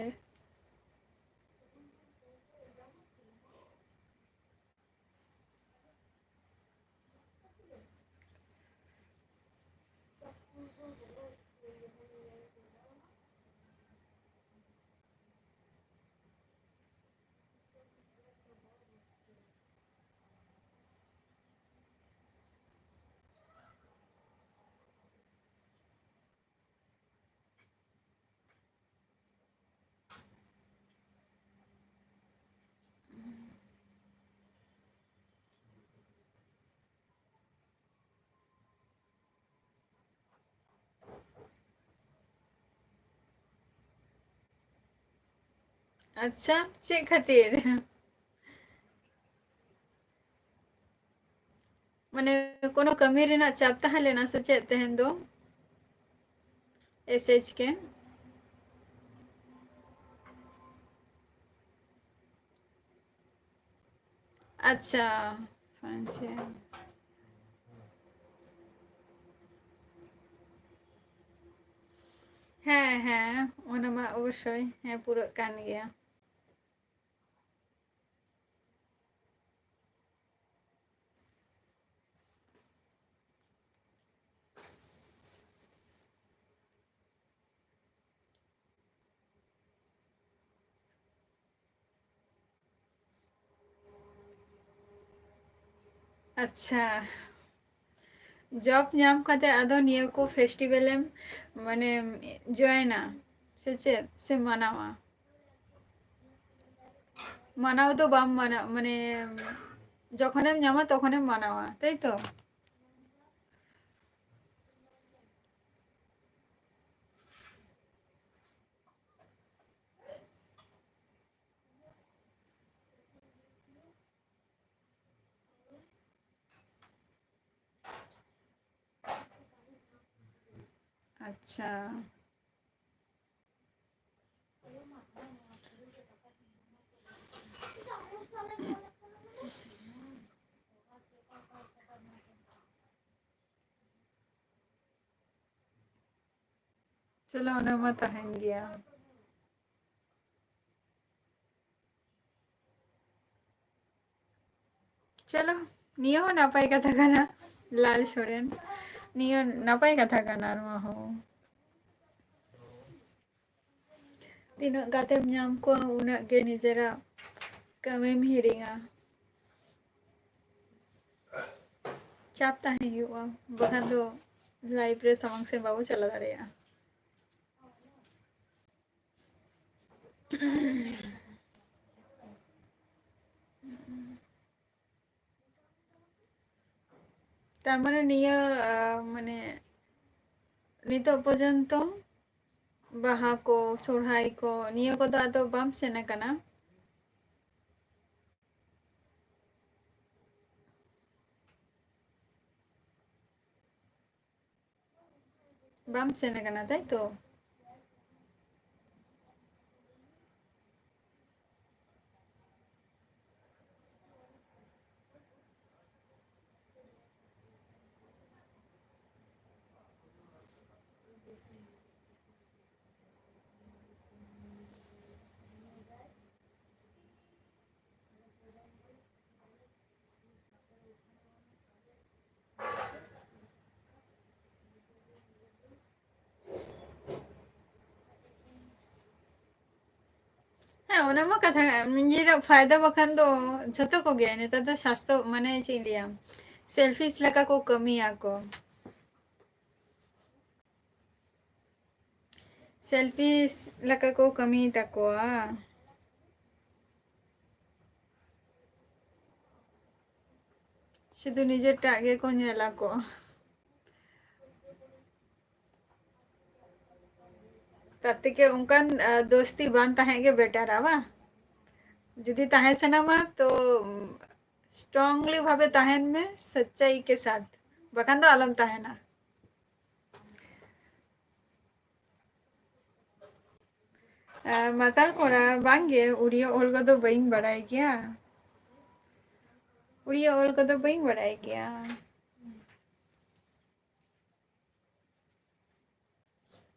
ᱟᱪᱪᱷᱟ, ᱪᱮᱫ ᱠᱷᱟᱹᱛᱤᱨ? ᱢᱟᱱᱮ, ᱠᱳᱱᱳ ᱠᱟᱹᱢᱤ ᱨᱮᱱᱟᱜ ᱪᱟᱯ ᱛᱟᱦᱮᱸ ᱞᱮᱱᱟ ᱥᱮ ᱪᱮᱫ ᱛᱮᱦᱮᱧ ᱫᱚ? S H K᱾ ᱟᱪᱪᱷᱟ, ᱯᱟᱸᱪᱮ᱾ ᱦᱮᱸ, ᱦᱮᱸ, ᱚᱱᱟ ᱢᱟ ᱚᱵᱚᱥᱥᱳᱭ, ᱦᱮᱸ, ᱯᱩᱨᱟᱹᱜ ᱠᱟᱱ ᱜᱮᱭᱟ᱾ ᱟᱪᱪᱷᱟ, job ᱧᱟᱢ ᱠᱟᱛᱮ ᱟᱫᱚ ᱱᱤᱭᱟᱹ ᱠᱚ festival ᱮᱢ, ᱢᱟᱱᱮ, join ᱟ ᱥᱮ ᱪᱮᱫ, ᱥᱮ ᱢᱟᱱᱟᱣᱟ? ᱢᱟᱱᱟᱣ ᱫᱚ ᱵᱟᱢ ᱢᱟᱱᱟᱣ, ᱢᱟᱱᱮ, ᱡᱚᱠᱷᱚᱱᱮᱢ ᱧᱟᱢᱟ ᱛᱚᱠᱷᱚᱱᱮᱢ ᱢᱟᱱᱟᱣᱟ, ᱛᱟᱭ ᱛᱚ? ᱟᱪᱪᱷᱟ᱾ ᱪᱚᱞᱚ, ᱚᱱᱟ ᱢᱟ ᱛᱟᱦᱮᱱ ᱜᱮᱭᱟ᱾ ᱪᱚᱞᱚ, ᱱᱤᱭᱟᱹ ᱦᱚᱸ ᱱᱟᱯᱟᱭ ᱠᱟᱛᱷᱟ ᱠᱟᱱᱟ, ᱞᱟᱞ ᱥᱚᱨᱮᱱ᱾ ᱱᱤᱭᱟᱹ ᱱᱟᱯᱟᱭ ᱠᱟᱛᱷᱟ ᱠᱟᱱᱟ ᱱᱚᱣᱟ ᱦᱚᱸ᱾ ᱛᱤᱱᱟᱹᱜ ᱜᱟᱛᱮᱢ ᱧᱟᱢ ᱠᱚᱣᱟ, ᱩᱱᱟᱹᱜ ᱜᱮ ᱱᱤᱡᱮᱨᱟᱜ ᱠᱟᱹᱢᱤᱢ ᱦᱤᱲᱤᱧᱟ᱾ ᱪᱟᱯ ᱛᱟᱦᱮᱸ ᱦᱩᱭᱩᱜᱼᱟ, ᱵᱟᱠᱷᱟᱱ ᱫᱚ life ᱨᱮ ᱥᱟᱢᱟᱝ ᱥᱮᱫ ᱵᱟᱵᱚ ᱪᱟᱞᱟᱣ ᱫᱟᱲᱮᱭᱟᱜᱼᱟ᱾ ᱛᱟᱨ ᱢᱟᱱᱮ ᱱᱤᱭᱟᱹ, ᱟᱸ, ᱢᱟᱱᱮ ᱱᱤᱛᱚᱜ ᱯᱚᱨᱡᱚᱱᱛᱚ ᱵᱟᱦᱟ ᱠᱚ, ᱥᱚᱨᱦᱟᱭ ᱠᱚ, ᱱᱤᱭᱟᱹ ᱠᱚᱫᱚ ᱟᱫᱚ ᱵᱟᱢ ᱥᱮᱱ ᱟᱠᱟᱱᱟ? ᱵᱟᱢ ᱥᱮᱱ ᱟᱠᱟᱱᱟ, ᱛᱟᱭ ᱛᱚ? ᱦᱮᱸ, ᱚᱱᱟ ᱢᱟ ᱠᱟᱛᱷᱟ ᱠᱟᱱ, ᱱᱤᱡᱮᱨᱟᱜ ᱯᱷᱟᱭᱫᱟ ᱵᱟᱠᱷᱟᱱ ᱫᱚ ᱡᱷᱚᱛᱚ ᱠᱚᱜᱮ᱾ ᱱᱮᱛᱟᱨ ᱫᱚ ᱥᱟᱥᱛᱷᱚ, ᱢᱟᱱᱮ ᱪᱮᱫ ᱤᱧ ᱞᱟᱹᱭᱟ, selfish ᱞᱮᱠᱟ ᱠᱚ ᱠᱟᱹᱢᱤᱭᱟ ᱠᱚ᱾ Selfish ᱞᱮᱠᱟ ᱠᱚ ᱠᱟᱹᱢᱤ ᱛᱟᱠᱚᱣᱟ᱾ ᱥᱩᱫᱷᱩ ᱱᱤᱡᱮᱨᱴᱟᱜ ᱜᱮᱠᱚ ᱧᱮᱞᱟ ᱠᱚ᱾ ᱛᱟᱛᱮ ᱠᱮ ᱚᱱᱠᱟᱱ, ᱟ, ᱫᱳᱥᱛᱤ ᱵᱟᱝ ᱛᱟᱦᱮᱸ ᱜᱮ better ᱟ, ᱵᱟᱝ? ᱡᱩᱫᱤ ᱛᱟᱦᱮᱸ ᱥᱟᱱᱟᱢᱟ ᱛᱚ, ᱩᱢ, strongly ᱵᱷᱟᱵᱮ ᱛᱟᱦᱮᱱ ᱢᱮ, ᱥᱟᱪᱪᱟᱭ ᱠᱮ ᱥᱟᱛᱷ, ᱵᱟᱠᱷᱟᱱ ᱫᱚ ᱟᱞᱚᱢ ᱛᱟᱦᱮᱱᱟ᱾ ᱟ, ᱢᱟᱛᱟᱞ ᱠᱚᱲᱟ, ᱵᱟᱝᱜᱮ, ᱩᱲᱤᱭᱟ ᱚᱞ ᱠᱚᱫᱚ ᱵᱟᱹᱧ ᱵᱟᱲᱟᱭ ᱜᱮᱭᱟ᱾ ᱩᱲᱤᱭᱟ ᱚᱞ ᱠᱚᱫᱚ ᱵᱟᱹᱧ ᱵᱟᱲᱟᱭ ᱜᱮᱭᱟ᱾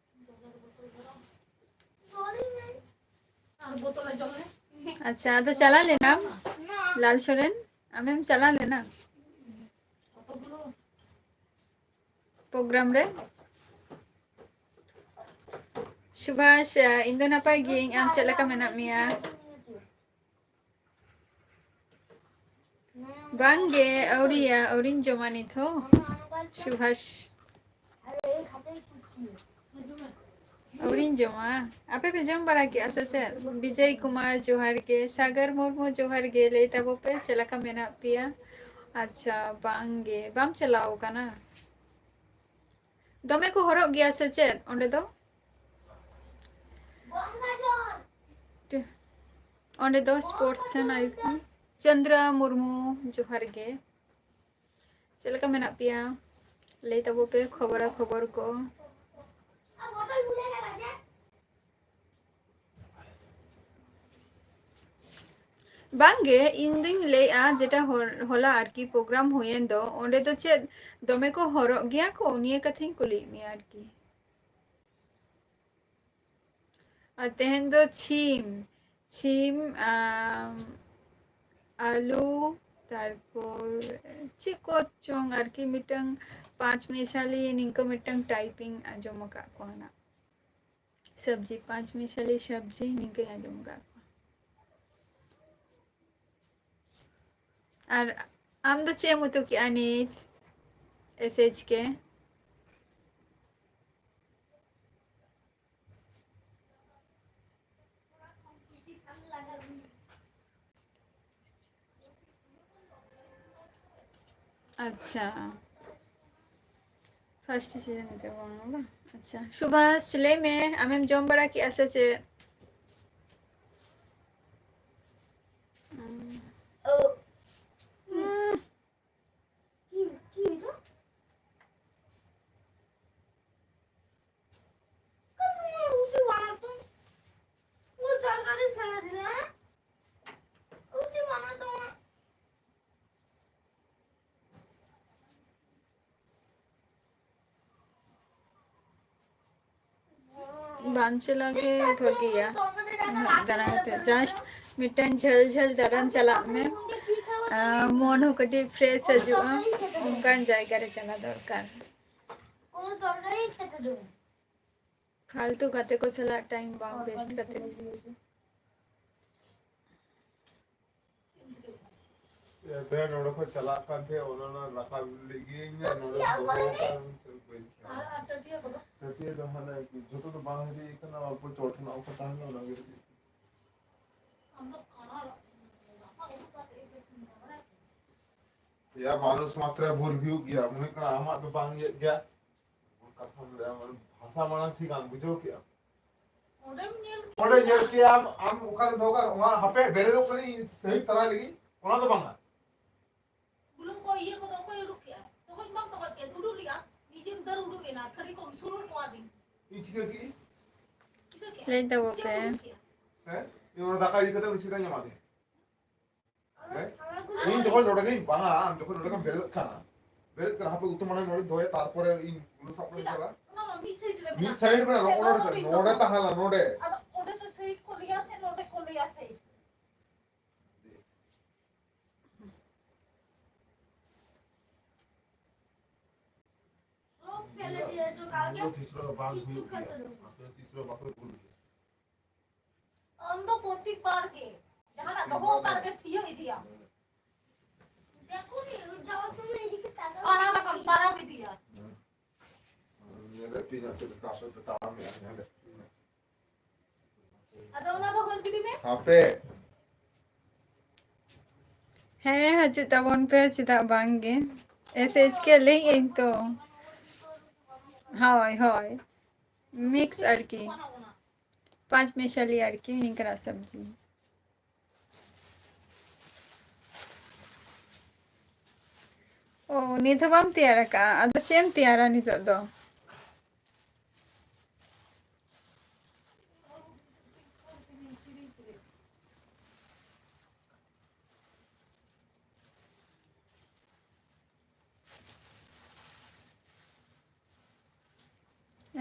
ᱟᱪᱪᱷᱟ, ᱟᱫᱚ ᱪᱟᱞᱟᱣ ᱞᱮᱱᱟᱢ ᱞᱟᱞ ᱥᱚᱨᱮᱱ? ᱟᱢᱮᱢ ᱪᱟᱞᱟᱣ ᱞᱮᱱᱟ ᱯᱨᱳᱜᱨᱟᱢ ᱨᱮ? ᱥᱩᱵᱷᱟᱥ, ᱤᱧ ᱫᱚ ᱱᱟᱯᱟᱭ ᱜᱤᱭᱟᱹᱧ, ᱟᱢ ᱪᱮᱫ ᱞᱮᱠᱟ ᱢᱮᱱᱟᱜ ᱢᱮᱭᱟ? ᱵᱟᱝᱜᱮ, ᱟᱹᱣᱨᱤᱭᱟ, ᱟᱹᱣᱨᱤᱧ ᱡᱚᱢᱟ ᱱᱤᱛ ᱦᱚᱸ᱾ ᱥᱩᱵᱷᱟᱥ, ᱟᱹᱣᱨᱤᱧ ᱡᱚᱢᱟ᱾ ᱟᱯᱮ ᱯᱮ ᱡᱚᱢ ᱵᱟᱲᱟ ᱠᱮᱜᱼᱟ ᱥᱮ ᱪᱮᱫ? ᱵᱤᱡᱚᱭ ᱠᱩᱢᱟᱨ, ᱡᱚᱦᱟᱨ ᱜᱮ᱾ ᱥᱟᱜᱚᱨ ᱢᱩᱨᱢᱩ, ᱡᱚᱦᱟᱨ ᱜᱮ᱾ ᱞᱟᱹᱭ ᱛᱟᱵᱚ ᱯᱮ, ᱪᱮᱫ ᱞᱮᱠᱟ ᱢᱮᱱᱟᱜ ᱯᱮᱭᱟ? ᱟᱪᱪᱷᱟ, ᱵᱟᱝᱜᱮ, ᱵᱟᱢ ᱪᱟᱞᱟᱣ ᱠᱟᱱᱟ? ᱫᱚᱢᱮ ᱠᱚ ᱦᱚᱨᱚᱜ ᱜᱮᱭᱟ ᱥᱮ ᱪᱮᱫ ᱚᱸᱰᱮ ᱫᱚ? ᱚᱸᱰᱮ ᱫᱚ sports ᱥᱮᱱ ᱟᱭᱩᱵ ᱠᱷᱚᱱ᱾ ᱪᱚᱱᱫᱨᱟ ᱢᱩᱨᱢᱩ, ᱡᱚᱦᱟᱨ ᱜᱮ᱾ ᱪᱮᱫ ᱞᱮᱠᱟ ᱢᱮᱱᱟᱜ ᱯᱮᱭᱟ? ᱞᱟᱹᱭ ᱛᱟᱵᱚ ᱯᱮ ᱠᱷᱚᱵᱚᱨᱟ ᱠᱷᱚᱵᱚᱨ ᱠᱚ᱾ ᱵᱟᱝᱜᱮ, ᱤᱧ ᱫᱩᱧ ᱞᱟᱹᱭᱮᱜᱼᱟ, ᱡᱮᱴᱟ ᱦᱚᱞ-, ᱦᱚᱞᱟ ᱟᱨᱠᱤ ᱯᱨᱳᱜᱨᱟᱢ ᱦᱩᱭᱮᱱ ᱫᱚ, ᱚᱸᱰᱮ ᱫᱚ ᱪᱮᱫ ᱫᱚᱢᱮ ᱠᱚ ᱦᱚᱨᱚᱜ ᱜᱮᱭᱟ ᱠᱚ? ᱱᱤᱭᱟᱹ ᱠᱟᱛᱷᱟᱧ ᱠᱩᱞᱤᱭᱮᱫ ᱢᱮᱭᱟ ᱟᱨᱠᱤ᱾ ᱟᱨ ᱛᱮᱦᱮᱧ ᱫᱚ ᱪᱷᱤᱢ, ᱪᱷᱤᱢ, ᱟᱢ, ᱟᱹᱞᱩ, ᱛᱟᱨᱯᱚᱨ ᱪᱮᱫ ᱠᱚ ᱪᱚᱝ ᱟᱨᱠᱤ, ᱢᱤᱫᱴᱟᱝ ᱯᱟᱸᱪ ᱢᱮᱥᱟᱞᱤ ᱱᱤᱝᱠᱟᱹ ᱢᱤᱫᱴᱟᱝ type ᱤᱧ ᱟᱸᱡᱚᱢ ᱟᱠᱟᱫ ᱠᱚᱣᱟ ᱱᱟᱜ᱾ ᱥᱚᱵᱽᱡᱤ, ᱯᱟᱸᱪ ᱢᱮᱥᱟᱞᱤ ᱥᱚᱵᱽᱡᱤ ᱱᱤᱝᱠᱟᱹᱧ ᱟᱸᱡᱚᱢ ᱟᱠᱟᱫ ᱠᱚᱣᱟ᱾ ᱟᱨ ᱟᱢ ᱫᱚ ᱪᱮᱫ ᱮᱢ ᱩᱛᱩ ᱠᱮᱜᱼᱟ ᱱᱤᱛ? S H K᱾ ᱟᱪᱪᱷᱟ, first season ᱱᱤᱛᱚᱜ ᱵᱟᱝ ᱵᱟᱝ? ᱟᱪᱪᱷᱟ, ᱥᱩᱵᱷᱟᱥ, ᱞᱟᱹᱭ ᱢᱮ, ᱟᱢᱮᱢ ᱡᱚᱢ ᱵᱟᱲᱟ ᱠᱮᱜᱼᱟ ᱥᱮ ᱪᱮᱫ? ᱩᱸ᱾ ᱩᱸ᱾ ᱵᱟᱝ ᱪᱟᱞᱟᱣ ᱜᱮ ᱵᱷᱟᱹᱜᱤᱭᱟ᱾ ᱫᱟᱬᱟ ᱠᱟᱛᱮ just ᱢᱤᱫᱴᱟᱝ ᱡᱷᱟᱹᱞ ᱡᱷᱟᱹᱞ ᱫᱟᱬᱟᱱ ᱪᱟᱞᱟᱜ ᱢᱮ᱾ ᱟᱨ ᱢᱚᱱ ᱦᱚᱸ ᱠᱟᱹᱴᱤᱡ fresh ᱦᱤᱡᱩᱜᱼᱟ, ᱚᱱᱠᱟᱱ ᱡᱟᱭᱜᱟ ᱨᱮ ᱪᱟᱞᱟᱜ ᱫᱚᱨᱠᱟᱨ᱾ ᱯᱷᱟᱞᱛᱩ ᱜᱟᱛᱮ ᱠᱚ ᱥᱟᱞᱟᱜ time ᱵᱟᱝ waste ᱠᱟᱛᱮ᱾ ᱮ, ᱵᱮ, ᱱᱚᱰᱮ ᱠᱷᱚᱡ ᱪᱟᱞᱟᱜ ᱠᱟᱱ ᱛᱟᱦᱮᱸ, ᱚᱱᱟ ᱚᱱᱟ ᱨᱟᱠᱟᱵ ᱞᱟᱹᱜᱤᱫ ᱤᱧ ᱟᱨ ᱱᱚᱰᱮ ᱫᱚᱦᱚ ᱠᱟᱜ ᱟᱨ ᱴᱟᱹᱴᱤᱭᱟᱹ ᱠᱚᱫᱚ? ᱴᱟᱹᱴᱤᱭᱟᱹ ᱫᱚ ᱦᱟᱱᱮ ᱡᱚᱛᱚ ᱫᱚ ᱵᱟᱝ ᱦᱩᱭ ᱠᱟᱱᱟ, ᱚᱞᱯᱚ ᱪᱚᱴ ᱨᱮᱱᱟᱜ ᱚᱱᱠᱟ ᱛᱟᱦᱮᱸ ᱞᱮᱱᱟ, ᱚᱱᱟ ᱜᱮ ᱨᱮᱰᱤ᱾ ᱟᱢ ᱫᱚ ᱠᱟᱬᱟ ᱨᱟᱠᱟᱵ ᱩᱰᱩᱠ ᱠᱟᱛᱮ ᱜᱮ ᱤᱥᱤᱱ ᱠᱟᱱᱟ, ᱵᱟᱲᱟᱭ ᱠᱮᱫᱟ? ᱭᱟ, ᱢᱟᱱᱩᱥ ᱢᱟᱛᱨᱟ ᱵᱷᱩᱞ ᱦᱩᱭᱩᱜ ᱜᱮᱭᱟ, ᱢᱚᱱᱮ ᱠᱟᱱᱟ ᱟᱢᱟᱜ ᱫᱚ ᱵᱟᱝ ᱤᱭᱟᱹᱜ ᱜᱮᱭᱟ᱾ ᱠᱟᱛᱷᱟᱢ ᱞᱟᱹᱭᱟ, ᱢᱟᱱᱮ ᱵᱷᱟᱥᱟ ᱢᱟᱲᱟᱝ ᱴᱷᱤᱠ ᱟᱢ ᱵᱩᱡᱷᱟᱹᱣ ᱠᱮᱜᱼᱟᱢ᱾ ᱚᱸᱰᱮᱢ ᱧᱮᱞ ᱠᱮᱜᱼᱟ᱾ ᱚᱸᱰᱮ ᱧᱮᱞ ᱠᱮᱜᱼᱟᱢ, ᱟᱢ ᱚᱠᱟᱨᱮ ᱫᱚᱦᱚ ᱠᱟᱜ, ᱚᱱᱟ ᱦᱟᱯᱮ ᱵᱮᱨᱮᱞᱚᱜ ᱠᱟᱹᱱᱟᱹᱧ, ᱥᱟᱹᱦᱤ ᱛᱟᱨᱟ ᱞᱟᱹᱜᱤᱫ, ᱚᱱᱟ ᱫᱚ ᱵᱟᱝᱟ᱾ ᱵᱩᱞᱩᱝ ᱠᱚ ᱤᱭᱟᱹ ᱠᱚᱫᱚ ᱚᱠᱚᱭ ᱩᱰᱩᱠ ᱠᱮᱜᱼᱟ? ᱛᱚᱜᱚᱡ ᱵᱟᱢ ᱛᱚᱜᱚᱡ ᱠᱮᱜᱼᱟ, ᱩᱰᱩᱠ ᱞᱮᱜᱼᱟ᱾ ᱱᱤᱡᱮᱢ ᱫᱟᱹᱨ ᱩᱰᱩᱠ ᱮᱱᱟ, ᱛᱷᱟᱹᱨᱤ ᱠᱚᱢ ᱥᱩᱨᱩᱨ ᱠᱚᱣᱟ ᱫᱤᱱ᱾ ᱤᱧ ᱪᱤᱠᱟᱹ ᱠᱮᱜᱼᱟᱹᱧ? ᱪᱤᱠᱟᱹ ᱠᱮᱜᱼᱟ? ᱞᱟᱹᱭ ᱫᱟᱵᱚ ᱪᱮᱫ ᱯᱮ᱾ ᱩᱰᱩᱠ ᱠᱮᱜᱼᱟ? ᱦᱮᱸ? ᱤᱧ ᱚᱱᱟ ᱫᱟᱠᱟ ᱤᱫᱤ ᱠᱟᱛᱮ ᱩᱱᱤ ᱥᱤᱫᱷᱟᱹᱧ ᱮᱢᱟ ᱫᱮᱭᱟ᱾ ᱦᱮᱸ? ᱤᱧ ᱡᱚᱠᱷᱚᱱ ᱱᱚᱰᱮ ᱜᱤᱧ ᱵᱟᱝᱟ, ᱟᱢ ᱡᱚᱠᱷᱚᱱ ᱱᱚᱰᱮ ᱠᱷᱚᱱ ᱵᱮᱨᱮᱫ ᱠᱟᱱᱟ, ᱵᱮᱨᱮᱫ ᱠᱟᱱᱟ, ᱦᱟᱯᱮ ᱩᱛᱩ ᱢᱟᱲᱟᱝ ᱱᱚᱰᱮ ᱫᱚᱦᱚᱭᱟ, ᱛᱟᱨᱯᱚᱨᱮ ᱤᱧ ᱵᱩᱞᱩᱝ ᱥᱟᱵ ᱠᱟᱛᱮᱧ ᱪᱮᱫᱟᱜ? ᱪᱟᱞᱟᱜᱼᱟ᱾ ᱚᱱᱟ ᱢᱟ ᱢᱤᱫ side ᱨᱮ ᱢᱤᱫ ᱢᱮᱱᱟᱜᱼᱟ᱾ side ᱨᱮ ᱢᱮᱱᱟᱜᱼᱟ, ᱥᱮ ᱱᱚᱰᱮ ᱱᱚᱣᱟ ᱛᱟᱦᱮᱸ, ᱢᱤᱫ ᱱᱚᱰᱮ ᱫᱚ᱾ ᱛᱟᱦᱮᱸ ᱞᱮᱱᱟ, ᱱᱚᱰᱮ᱾ ᱟᱫᱚ ᱚᱸᱰᱮ ᱫᱚ side ᱠᱚ ᱞᱟᱹᱭᱟ ᱥᱮ ᱱᱚᱰᱮ ᱠᱚ ᱞᱟᱹᱭᱟ side? ᱥᱚᱵ ᱯᱷᱮᱞᱮ ᱫᱤᱭᱮ ᱡᱚᱜᱟᱲ ᱜᱮ᱾ ᱛᱤᱥ ᱨᱮᱦᱚᱸ ᱵᱟᱝ ᱦᱩᱭᱩᱜ ᱜᱮᱭᱟ᱾ ᱟᱯᱮ ᱛᱤᱥ ᱨᱮᱦᱚᱸ ᱵᱟᱯᱮ ᱵᱷᱩᱞ ᱜᱮᱭᱟ᱾ ᱟᱢ ᱫᱚ ᱯᱨᱚᱛᱤᱵᱟᱨ ᱜᱮ ᱡᱟᱦᱟᱱᱟᱜ ᱫᱚᱦᱚ ᱠᱟᱜ ᱨᱮᱜᱮ ᱛᱷᱤᱭᱟᱹ ᱤᱫᱤᱭᱟᱢ᱾ ᱫᱮᱠᱷᱩᱱ, ᱡᱟᱣᱟᱨ ᱥᱚᱢᱚᱭ ᱮᱫᱤᱠᱮ ᱛᱟᱲᱟᱢ᱾ ᱛᱟᱲᱟᱢ ᱞᱮᱠᱟᱢ ᱛᱟᱲᱟᱢ ᱤᱫᱤᱭᱟ᱾ ᱧᱮᱞᱮᱫ ᱯᱮᱭᱟ ᱪᱮᱫ ᱞᱮᱠᱟ ᱟᱯᱮ ᱯᱮ ᱛᱟᱲᱟᱢᱮᱜᱼᱟ, ᱧᱮᱞᱮᱫ ᱯᱮᱭᱟ᱾ ᱟᱫᱚ ᱚᱱᱟ ᱫᱚ ᱦᱚᱨ ᱜᱤᱰᱤ ᱢᱮ᱾ ᱦᱟᱯᱮ᱾ ᱦᱮᱸ, ᱦᱤᱡᱩᱜ ᱛᱟᱵᱚᱱ ᱯᱮ, ᱪᱮᱫᱟᱜ ᱵᱟᱝ ᱜᱮ᱾ S H K ᱞᱟᱹᱭ ᱟᱹᱧ ᱛᱚ᱾ ᱦᱳᱭ, ᱦᱳᱭ᱾ Mix ᱟᱨᱠᱤ᱾ ᱯᱟᱸᱪ ᱢᱮᱥᱟᱞᱤ ᱟᱨᱠᱤ, ᱱᱤᱝᱠᱟᱱᱟᱜ ᱥᱚᱵᱽᱡᱤ᱾ ᱚ, ᱱᱤᱛ ᱦᱚᱸ ᱵᱟᱢ ᱛᱮᱭᱟᱨ ᱟᱠᱟᱫᱼᱟ? ᱟᱫᱚ ᱪᱮᱫ ᱮᱢ ᱛᱮᱭᱟᱨᱟ ᱱᱤᱛᱚᱜ ᱫᱚ?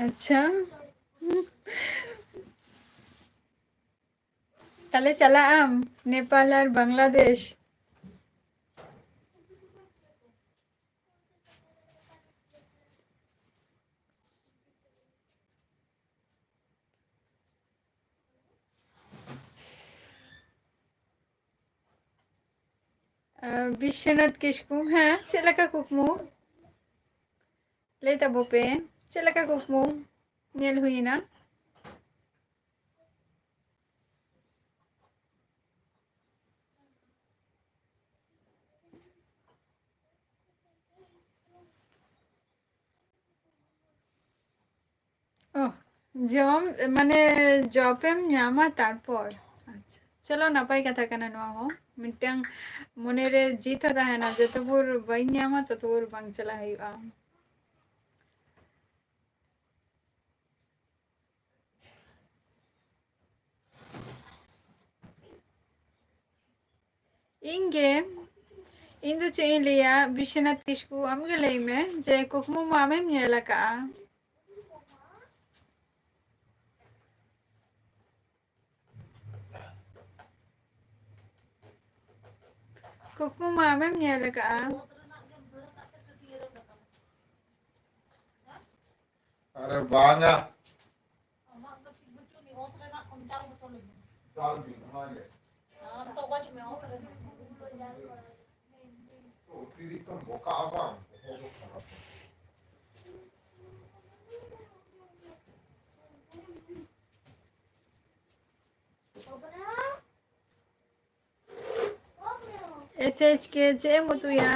ᱟᱪᱪᱷᱟ᱾ ᱛᱟᱦᱞᱮ ᱪᱟᱞᱟᱜ ᱟᱢ ᱱᱮᱯᱟᱞ ᱟᱨ ᱵᱟᱝᱞᱟᱫᱮᱥ? ᱟᱨ ᱵᱤᱥᱥᱚᱱᱟᱛᱷ ᱠᱤᱥᱠᱩ, ᱦᱮᱸ, ᱪᱮᱫ ᱞᱮᱠᱟ ᱠᱩᱠᱢᱩ? ᱞᱟᱹᱭ ᱛᱟᱵᱚ ᱯᱮ, ᱪᱮᱫ ᱞᱮᱠᱟ ᱠᱩᱠᱢᱩ ᱧᱮᱞ ᱦᱩᱭᱮᱱᱟ? ᱚ, ᱡᱚᱢ, ᱢᱟᱱᱮ, job ᱮᱢ ᱧᱟᱢᱟ ᱛᱟᱨᱯᱚᱨ᱾ ᱟᱪᱪᱷᱟ, ᱪᱚᱞᱚ, ᱱᱟᱯᱟᱭ ᱠᱟᱛᱷᱟ ᱠᱟᱱᱟ ᱱᱚᱣᱟ ᱦᱚᱸ᱾ ᱢᱤᱫᱴᱟᱝ ᱢᱚᱱᱮᱨᱮ ᱡᱤᱫ ᱦᱚᱸ ᱛᱟᱦᱮᱱᱟ, ᱡᱚᱛᱚ ᱵᱷᱳᱨ ᱵᱟᱹᱧ ᱧᱟᱢᱟ, ᱛᱚᱛᱚ ᱵᱷᱳᱨ ᱵᱟᱝ ᱪᱟᱞᱟᱜ ᱦᱩᱭᱩᱜᱼᱟ᱾ ᱤᱧ ᱜᱮ, ᱤᱧ ᱫᱚ ᱪᱮᱫ ᱤᱧ ᱞᱟᱹᱭᱟ, ᱵᱤᱥᱥᱚᱱᱟᱛᱷ ᱠᱤᱥᱠᱩ, ᱟᱢ ᱜᱮ ᱞᱟᱹᱭ ᱢᱮ ᱡᱮ ᱠᱩᱠᱢᱩ ᱢᱟ ᱟᱢᱮᱢ ᱧᱮᱞ ᱟᱠᱟᱫᱼᱟ᱾ ᱠᱩᱠᱢᱩ ᱢᱟ ᱟᱢᱮᱢ ᱧᱮᱞ ᱟᱠᱟᱫᱼᱟ᱾ ᱟᱨᱮ ᱵᱟᱝᱟ᱾ ᱚᱛᱤᱨᱤᱠᱛᱚᱢ ᱵᱚᱠᱟᱜᱼᱟ ᱵᱟᱝ, ᱵᱚᱦᱚᱜ ᱫᱚ ᱠᱷᱟᱨᱟᱯᱟ᱾ ᱮᱥ ᱮᱭᱤᱪ ᱠᱮ, ᱪᱮᱫ ᱮᱢ ᱩᱛᱩᱭᱟ?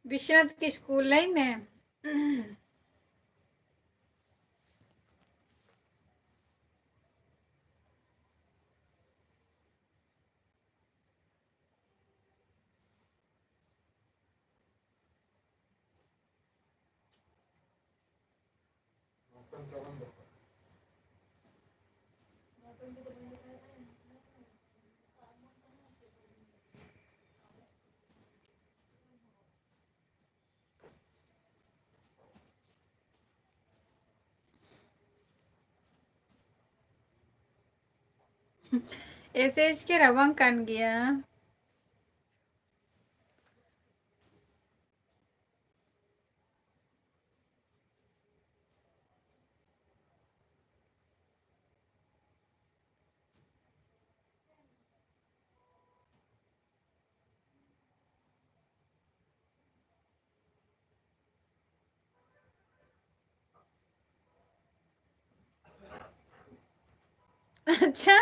ᱵᱤᱥᱣᱚᱱᱟᱛᱷ ᱠᱤᱥᱠᱩ, ᱞᱟᱹᱭ ᱢᱮ᱾ ᱮᱥ ᱮᱪ ᱜᱮ ᱨᱟᱵᱟᱝ ᱠᱟᱱ ᱜᱮᱭᱟ᱾ ᱟᱪᱪᱷᱟ᱾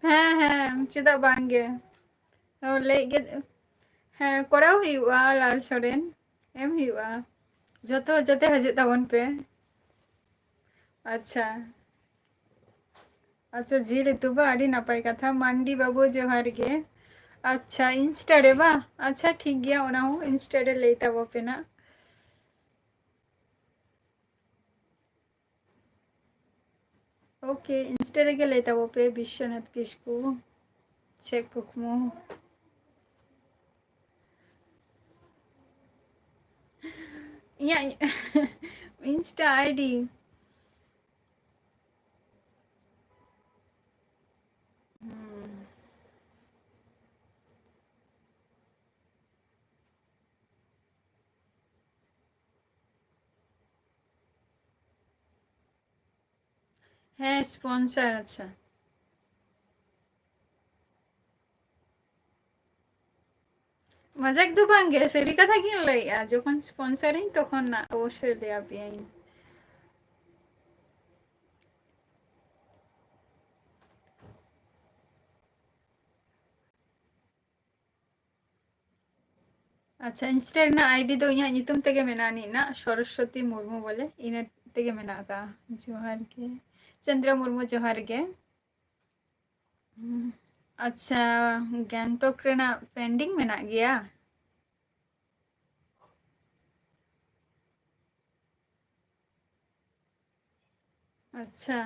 ᱦᱮᱸ, ᱦᱮᱸ, ᱪᱮᱫᱟᱜ ᱵᱟᱝ ᱜᱮ? ᱚ, ᱞᱟᱹᱭᱮᱫ ᱜᱮ, ᱦᱮᱸ, ᱠᱚᱨᱟᱣ ᱦᱩᱭᱩᱜᱼᱟ, ᱞᱟᱞ ᱥᱚᱨᱮᱱ᱾ ᱮᱢ ᱦᱩᱭᱩᱜᱼᱟ᱾ ᱡᱚᱛᱚ ᱡᱟᱛᱮ ᱦᱤᱡᱩᱜ ᱛᱟᱵᱚᱱ ᱯᱮ᱾ ᱟᱪᱪᱷᱟ᱾ ᱟᱪᱪᱷᱟ, ᱡᱤᱞ ᱩᱛᱩ ᱵᱟ, ᱟᱹᱰᱤ ᱱᱟᱯᱟᱭ ᱠᱟᱛᱷᱟ᱾ ᱢᱟᱱᱰᱤ ᱵᱟᱹᱵᱩ, ᱡᱚᱦᱟᱨ ᱜᱮ᱾ ᱟᱪᱪᱷᱟ, Insta ᱨᱮ ᱵᱟ? ᱟᱪᱪᱷᱟ, ᱴᱷᱤᱠ ᱜᱮᱭᱟ, ᱚᱱᱟ ᱦᱚᱸ Insta ᱨᱮ ᱞᱟᱹᱭ ᱛᱟᱵᱚ ᱯᱮ ᱱᱟᱜ᱾ ᱳᱠᱮ, Insta ᱨᱮᱜᱮ ᱞᱟᱹᱭ ᱛᱟᱵᱚ ᱯᱮ, ᱵᱤᱥᱥᱚᱱᱟᱛᱷ ᱠᱤᱥᱠᱩ᱾ ᱪᱮᱫ ᱠᱩᱠᱢᱩ? ᱤᱧᱟᱹᱜ Insta ᱟᱭᱰᱤ᱾ ᱦᱩᱸ᱾ ᱦᱮᱸ, sponsor, ᱟᱪᱪᱷᱟ᱾ ᱢᱟᱡᱟᱠ ᱫᱚ ᱵᱟᱝ ᱜᱮ, ᱥᱟᱹᱨᱤ ᱠᱟᱛᱷᱟ ᱜᱤᱧ ᱞᱟᱹᱭᱮᱜᱼᱟ᱾ ᱡᱚᱠᱷᱚᱱ sponsor ᱤᱧ, ᱛᱚᱠᱷᱚᱱ ᱱᱟᱜ ᱚᱵᱚᱥᱥᱳᱭ ᱞᱟᱹᱭ ᱟᱯᱮᱭᱟᱹᱧ᱾ ᱟᱪᱪᱷᱟ, Insta ᱨᱮᱱᱟᱜ ᱟᱭᱰᱤ ᱫᱚ ᱤᱧᱟᱹᱜ ᱧᱩᱛᱩᱢ ᱛᱮᱜᱮ ᱢᱮᱱᱟᱜᱼᱟ, ᱱᱤᱱᱟᱜ ᱥᱚᱨᱚᱥᱣᱚᱛᱤ ᱢᱩᱨᱢᱩ ᱵᱚᱞᱮ, ᱤᱱᱟᱹ ᱛᱮᱜᱮ ᱢᱮᱱᱟᱜ ᱟᱠᱟᱫᱼᱟ᱾ ᱡᱚᱦᱟᱨ ᱜᱮ ᱪᱚᱱᱫᱨᱟ ᱢᱩᱨᱢᱩ, ᱡᱚᱦᱟᱨ ᱜᱮ᱾ ᱦᱩᱸ, ᱟᱪᱪᱷᱟ, ᱜᱮᱝᱴᱚᱠ ᱨᱮᱱᱟᱜ ᱯᱮᱱᱰᱤᱝ ᱢᱮᱱᱟᱜ ᱜᱮᱭᱟ? ᱟᱪᱪᱷᱟ,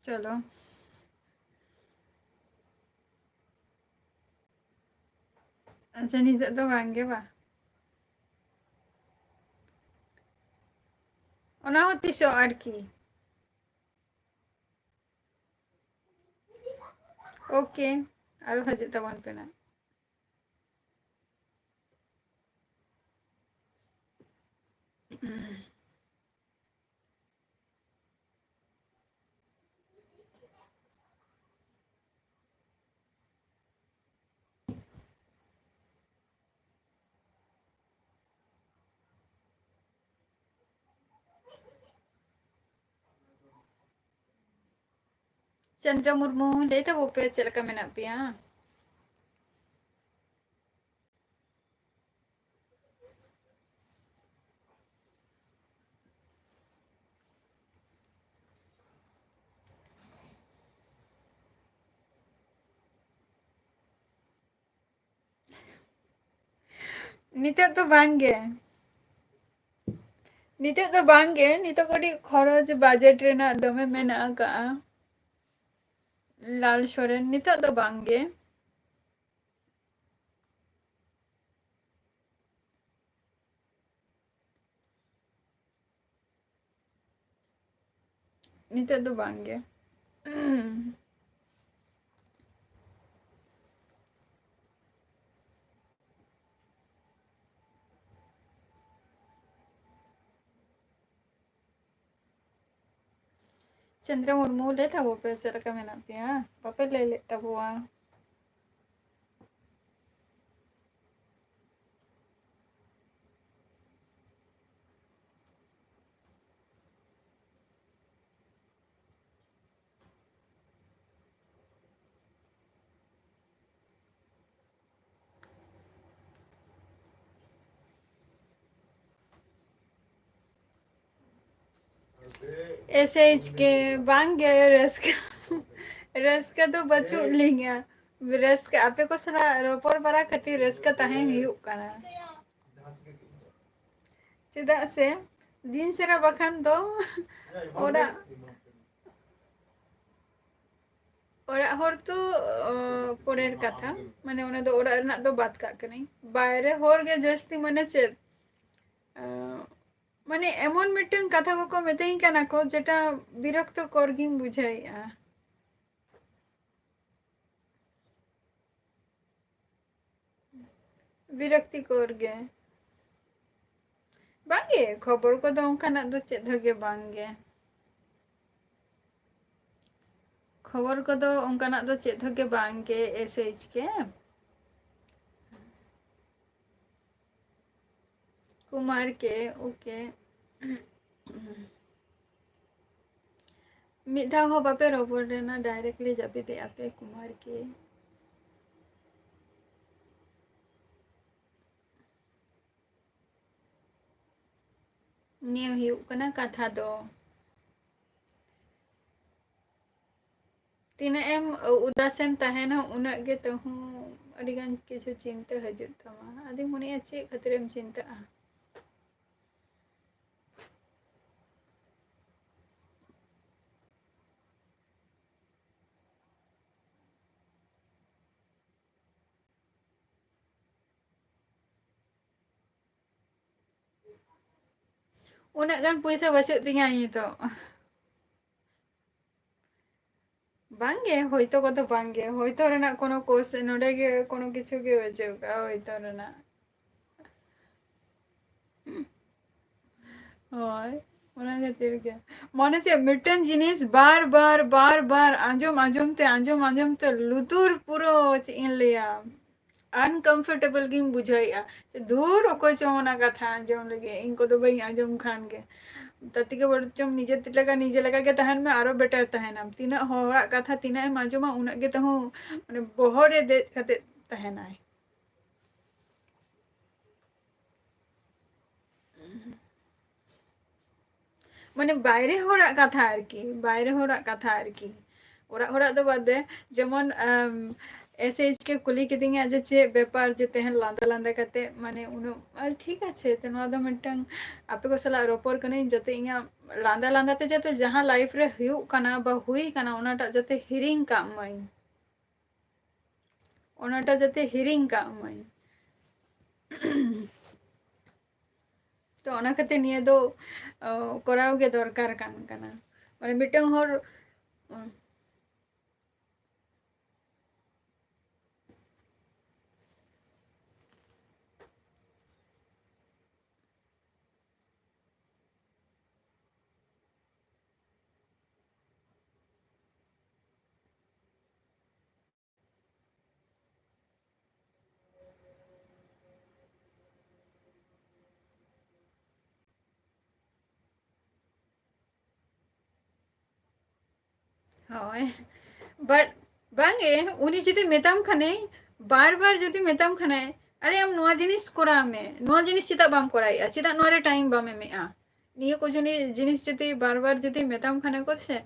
ᱪᱚᱞᱚ᱾ ᱟᱪᱪᱷᱟ, ᱱᱤᱛᱚᱜ ᱫᱚ ᱵᱟᱝ ᱜᱮ ᱵᱟ? ᱚᱱᱟ ᱦᱚᱸ ᱛᱤᱥᱚᱜ ᱟᱨᱠᱤ᱾ ᱳᱠᱮ, ᱟᱨᱚ ᱦᱤᱡᱩᱜ ᱛᱟᱵᱚᱱ ᱯᱮ ᱱᱟᱜ᱾ ᱪᱚᱱᱫᱨᱟ ᱢᱩᱨᱢᱩ, ᱞᱟᱹᱭ ᱛᱟᱵᱚ ᱯᱮ, ᱪᱮᱫ ᱞᱮᱠᱟ ᱢᱮᱱᱟᱜ ᱯᱮᱭᱟ? ᱱᱤᱛᱚᱜ ᱫᱚ ᱵᱟᱝ ᱜᱮ᱾ ᱱᱤᱛᱚᱜ ᱫᱚ ᱵᱟᱝ ᱜᱮ᱾ ᱱᱤᱛᱚᱜ ᱠᱟᱹᱴᱤᱡ ᱠᱷᱚᱨᱚᱪ ᱵᱟᱡᱮᱴ ᱨᱮᱱᱟᱜ ᱫᱚᱢᱮ ᱢᱮᱱᱟᱜ ᱟᱠᱟᱜᱼᱟ᱾ ᱞᱟᱞ ᱥᱚᱨᱮᱱ, ᱱᱤᱛᱚᱜ ᱫᱚ ᱵᱟᱝ ᱜᱮ᱾ ᱱᱤᱛᱚᱜ ᱫᱚ ᱵᱟᱝ ᱜᱮ᱾ ᱪᱚᱱᱫᱨᱟ ᱢᱩᱨᱢᱩ, ᱞᱟᱹᱭ ᱛᱟᱵᱚ ᱯᱮ, ᱪᱮᱫ ᱞᱮᱠᱟ ᱢᱮᱱᱟᱜ ᱯᱮᱭᱟ? ᱵᱟᱯᱮ ᱞᱟᱹᱭ ᱞᱮᱫ ᱛᱟᱵᱚᱣᱟ᱾ ᱮᱥ ᱮᱭᱤᱪ ᱠᱮ, ᱵᱟᱝ ᱜᱮ, ᱨᱟᱹᱥᱠᱟᱹ, ᱨᱟᱹᱥᱠᱟᱹ ᱫᱚ ᱵᱟᱹᱪᱩᱜ ᱞᱤᱧᱟ᱾ ᱨᱟᱹᱥᱠᱟᱹ, ᱟᱯᱮ ᱠᱚ ᱥᱟᱞᱟᱜ ᱨᱚᱯᱚᱲ ᱵᱟᱲᱟ ᱠᱷᱟᱹᱛᱤᱨ ᱨᱟᱹᱥᱠᱟᱹ ᱛᱟᱦᱮᱸ ᱦᱩᱭᱩᱜ ᱠᱟᱱᱟ᱾ ᱪᱮᱫᱟᱜ ᱥᱮ ᱫᱤᱱ ᱥᱟᱨᱟ ᱵᱟᱠᱷᱟᱱ ᱫᱚ ᱚᱲᱟᱜ, ᱚᱲᱟᱜ ᱦᱚᱲ ᱛᱚ, ᱚ, ᱯᱚᱨᱮᱨ ᱠᱟᱛᱷᱟ, ᱢᱟᱱᱮ ᱚᱱᱟ ᱫᱚ ᱚᱲᱟᱜ ᱨᱮᱱᱟᱜ ᱫᱚ ᱵᱟᱫ ᱠᱟᱜ ᱠᱟᱹᱱᱟᱹᱧ᱾ ᱵᱟᱭᱨᱮ ᱦᱚᱲ ᱜᱮ ᱡᱟᱹᱥᱛᱤ, ᱢᱟᱱᱮ ᱪᱮᱫ, ᱚ, ᱢᱟᱱᱮ ᱮᱢᱚᱱ ᱢᱤᱫᱴᱟᱝ ᱠᱟᱛᱷᱟ ᱠᱚᱠᱚ ᱢᱤᱛᱟᱹᱧ ᱠᱟᱱᱟ ᱠᱚ, ᱡᱮᱴᱟ ᱵᱤᱨᱚᱠᱛᱚ ᱠᱚᱨ ᱜᱤᱧ ᱵᱩᱡᱷᱟᱹᱣᱮᱫᱼᱟ᱾ ᱵᱤᱨᱚᱠᱛᱤᱠᱚᱨ ᱜᱮ᱾ ᱵᱟᱝᱜᱮ, ᱠᱷᱚᱵᱚᱨ ᱠᱚᱫᱚ ᱚᱱᱠᱟᱱᱟᱜ ᱫᱚ ᱪᱮᱫ ᱦᱚᱸ ᱜᱮ ᱵᱟᱝᱜᱮ᱾ ᱠᱷᱚᱵᱚᱨ ᱠᱚᱫᱚ ᱚᱱᱠᱟᱱᱟᱜ ᱫᱚ ᱪᱮᱫ ᱦᱚᱸ ᱜᱮ ᱵᱟᱝᱜᱮ, ᱮᱥ ᱮᱭᱤᱪ ᱠᱮ᱾ ᱠᱩᱢᱟᱨ ᱠᱮ, ᱳᱠᱮ᱾ ᱢᱤᱫ ᱫᱷᱟᱣ ᱦᱚᱸ ᱵᱟᱯᱮ ᱨᱚᱯᱚᱲ ᱞᱮᱱᱟ, directly ᱡᱟᱹᱯᱤᱫᱮᱜᱼᱟ ᱯᱮ, ᱠᱩᱢᱟᱨ ᱠᱮ᱾ ᱱᱤᱭᱟᱹ ᱦᱩᱭᱩᱜ ᱠᱟᱱᱟ ᱠᱟᱛᱷᱟ ᱫᱚ᱾ ᱛᱤᱱᱟᱹᱜ ᱮᱢ ᱩᱫᱟᱥᱮᱢ ᱛᱟᱦᱮᱱᱟ, ᱩᱱᱟᱹᱜ ᱜᱮ ᱛᱟᱹᱦᱩ ᱟᱹᱰᱤᱜᱟᱱ ᱠᱤᱪᱷᱩ ᱪᱤᱱᱛᱟᱹ ᱦᱤᱡᱩᱜ ᱛᱟᱢᱟ᱾ ᱟᱫᱚᱧ ᱢᱚᱱᱮᱭᱟ, ᱪᱮᱫ ᱠᱷᱟᱹᱛᱤᱨᱮᱢ ᱪᱤᱱᱛᱟᱹᱜᱼᱟ? ᱩᱱᱟᱹᱜ ᱜᱟᱱ ᱯᱚᱭᱥᱟ ᱵᱟᱹᱪᱩᱜ ᱛᱤᱧᱟᱹ ᱱᱤᱛᱚᱜ᱾ ᱵᱟᱝᱜᱮ, ᱦᱚᱭᱛᱚ ᱠᱚᱫᱚ ᱵᱟᱝᱜᱮ᱾ ᱦᱚᱭᱛᱚ ᱨᱮᱱᱟᱜ ᱠᱳᱱᱳ ᱠᱳᱥ ᱱᱚᱰᱮ ᱜᱮ ᱠᱳᱱᱳ ᱠᱤᱪᱷᱩ ᱜᱮ ᱵᱟᱹᱪᱩᱜ ᱠᱟᱜᱼᱟ ᱦᱚᱭᱛᱚ ᱨᱮᱱᱟᱜ᱾ ᱦᱳᱭ, ᱚᱱᱟ ᱠᱷᱟᱹᱛᱤᱨ ᱜᱮ᱾ ᱢᱟᱱᱮ ᱪᱮᱫ, ᱢᱤᱫᱴᱮᱱ ᱡᱤᱱᱤᱥ ᱵᱟᱨ ᱵᱟᱨ, ᱵᱟᱨ ᱵᱟᱨ ᱟᱸᱡᱚᱢ ᱟᱸᱡᱚᱢ ᱛᱮ, ᱟᱸᱡᱚᱢ ᱟᱸᱡᱚᱢ ᱛᱮ ᱞᱩᱛᱩᱨ ᱯᱩᱨᱟᱹ, ᱪᱮᱫ ᱤᱧ ᱞᱟᱹᱭᱟ, uncomfortable ᱜᱤᱧ ᱵᱩᱡᱷᱟᱹᱣᱮᱫᱼᱟ᱾ ᱫᱷᱩᱨ, ᱚᱠᱚᱭ ᱪᱚᱝ ᱚᱱᱟ ᱠᱟᱛᱷᱟ ᱟᱸᱡᱚᱢ ᱞᱟᱹᱜᱤᱫ, ᱤᱧ ᱠᱚᱫᱚ ᱵᱟᱹᱧ ᱟᱸᱡᱚᱢ ᱠᱷᱟᱱ ᱜᱮ᱾ ᱛᱟ ᱛᱮᱜᱮ ᱵᱚᱨᱪᱚᱢ ᱱᱤᱡᱮ ᱞᱮᱠᱟ, ᱱᱤᱡᱮ ᱞᱮᱠᱟ ᱜᱮ ᱛᱟᱦᱮᱱ ᱢᱮ, ᱟᱨᱚ better ᱛᱟᱦᱮᱱᱟᱢ᱾ ᱛᱤᱱᱟᱹᱜ ᱦᱚᱲᱟᱜ ᱠᱟᱛᱷᱟ ᱛᱤᱱᱟᱹᱜ ᱮᱢ ᱟᱸᱡᱚᱢᱟ, ᱩᱱᱟᱹᱜ ᱜᱮ ᱛᱟᱹᱦᱩ, ᱢᱟᱱᱮ, ᱵᱚᱦᱚᱜ ᱨᱮ ᱫᱮᱡ ᱠᱟᱛᱮ ᱛᱟᱦᱮᱱᱟᱭ᱾ ᱢᱟᱱᱮ ᱵᱟᱭᱨᱮ ᱦᱚᱲᱟᱜ ᱠᱟᱛᱷᱟ ᱟᱨᱠᱤ, ᱵᱟᱭᱨᱮ ᱦᱚᱲᱟᱜ ᱠᱟᱛᱷᱟ ᱟᱨᱠᱤ᱾ ᱚᱲᱟᱜ ᱦᱚᱲᱟᱜ ᱫᱚ ᱵᱟᱫ ᱫᱮ, ᱡᱮᱢᱚᱱ, ᱟᱢ, ᱮᱥ ᱮᱭᱤᱪ ᱠᱮ ᱠᱩᱞᱤ ᱠᱤᱫᱤᱧᱟ ᱡᱮ ᱪᱮᱫ ᱵᱮᱯᱟᱨ ᱡᱮ ᱛᱮᱦᱮᱧ ᱞᱟᱸᱫᱟ ᱞᱟᱸᱫᱟ ᱠᱟᱛᱮ, ᱢᱟᱱᱮ ᱩᱱᱟᱹᱜ, ᱟᱨ ᱴᱷᱤᱠ ᱟᱪᱷᱮ, ᱛᱚ ᱱᱚᱣᱟ ᱫᱚ ᱢᱤᱫᱴᱟᱝ ᱟᱯᱮ ᱠᱚ ᱥᱟᱞᱟᱜ ᱨᱚᱯᱚᱲ ᱠᱟᱹᱱᱟᱹᱧ ᱡᱟᱛᱮ ᱤᱧᱟᱹᱜ ᱞᱟᱸᱫᱟ ᱞᱟᱸᱫᱟ ᱛᱮ ᱡᱟᱛᱮ ᱡᱟᱦᱟᱸ ᱞᱟᱭᱤᱯᱷ ᱨᱮ ᱦᱩᱭᱩᱜ ᱠᱟᱱᱟ ᱵᱟ ᱦᱩᱭ ᱠᱟᱱᱟ ᱚᱱᱟᱴᱟᱜ ᱡᱟᱛᱮ ᱦᱤᱲᱤᱧ ᱠᱟᱜ ᱢᱟᱹᱧ, ᱚᱱᱟᱴᱟᱜ ᱡᱟᱛᱮ ᱦᱤᱲᱤᱧ ᱠᱟᱜ ᱢᱟᱹᱧ᱾ ᱛᱚ ᱚᱱᱟ ᱠᱷᱟᱹᱛᱤᱨ ᱱᱤᱭᱟᱹ ᱫᱚ, ᱚ, ᱠᱚᱨᱟᱣ ᱜᱮ ᱫᱚᱨᱠᱟᱨ ᱠᱟᱱ ᱠᱟᱱᱟ᱾ ᱢᱟᱱᱮ ᱢᱤᱫᱴᱟᱝ ᱦᱚᱲ, ᱚ, ᱦᱳᱭ, but ᱵᱟᱝᱜᱮ, ᱩᱱᱤ ᱡᱩᱫᱤ ᱢᱮᱛᱟᱢ ᱠᱷᱟᱱᱮ, ᱵᱟᱨ ᱵᱟᱨ ᱡᱩᱫᱤ ᱢᱮᱛᱟᱢ ᱠᱷᱟᱱᱮ, "ᱟᱨᱮ, ᱟᱢ ᱱᱚᱣᱟ ᱡᱤᱱᱤᱥ ᱠᱚᱨᱟᱣ ᱢᱮ, ᱱᱚᱣᱟ ᱡᱤᱱᱤᱥ ᱪᱮᱫᱟᱜ ᱵᱟᱢ ᱠᱚᱨᱟᱣᱮᱫᱼᱟ, ᱪᱮᱫᱟᱜ ᱱᱚᱣᱟ ᱨᱮ ᱴᱟᱭᱤᱢ ᱵᱟᱢ ᱮᱢᱮᱫᱼᱟ?" ᱱᱤᱭᱟᱹ ᱠᱚ ᱡᱩᱫᱤ, ᱡᱤᱱᱤᱥ ᱡᱩᱫᱤ ᱵᱟᱨ ᱵᱟᱨ ᱡᱩᱫᱤ ᱢᱮᱛᱟᱢ ᱠᱷᱟᱱᱮ ᱠᱚ ᱥᱮ,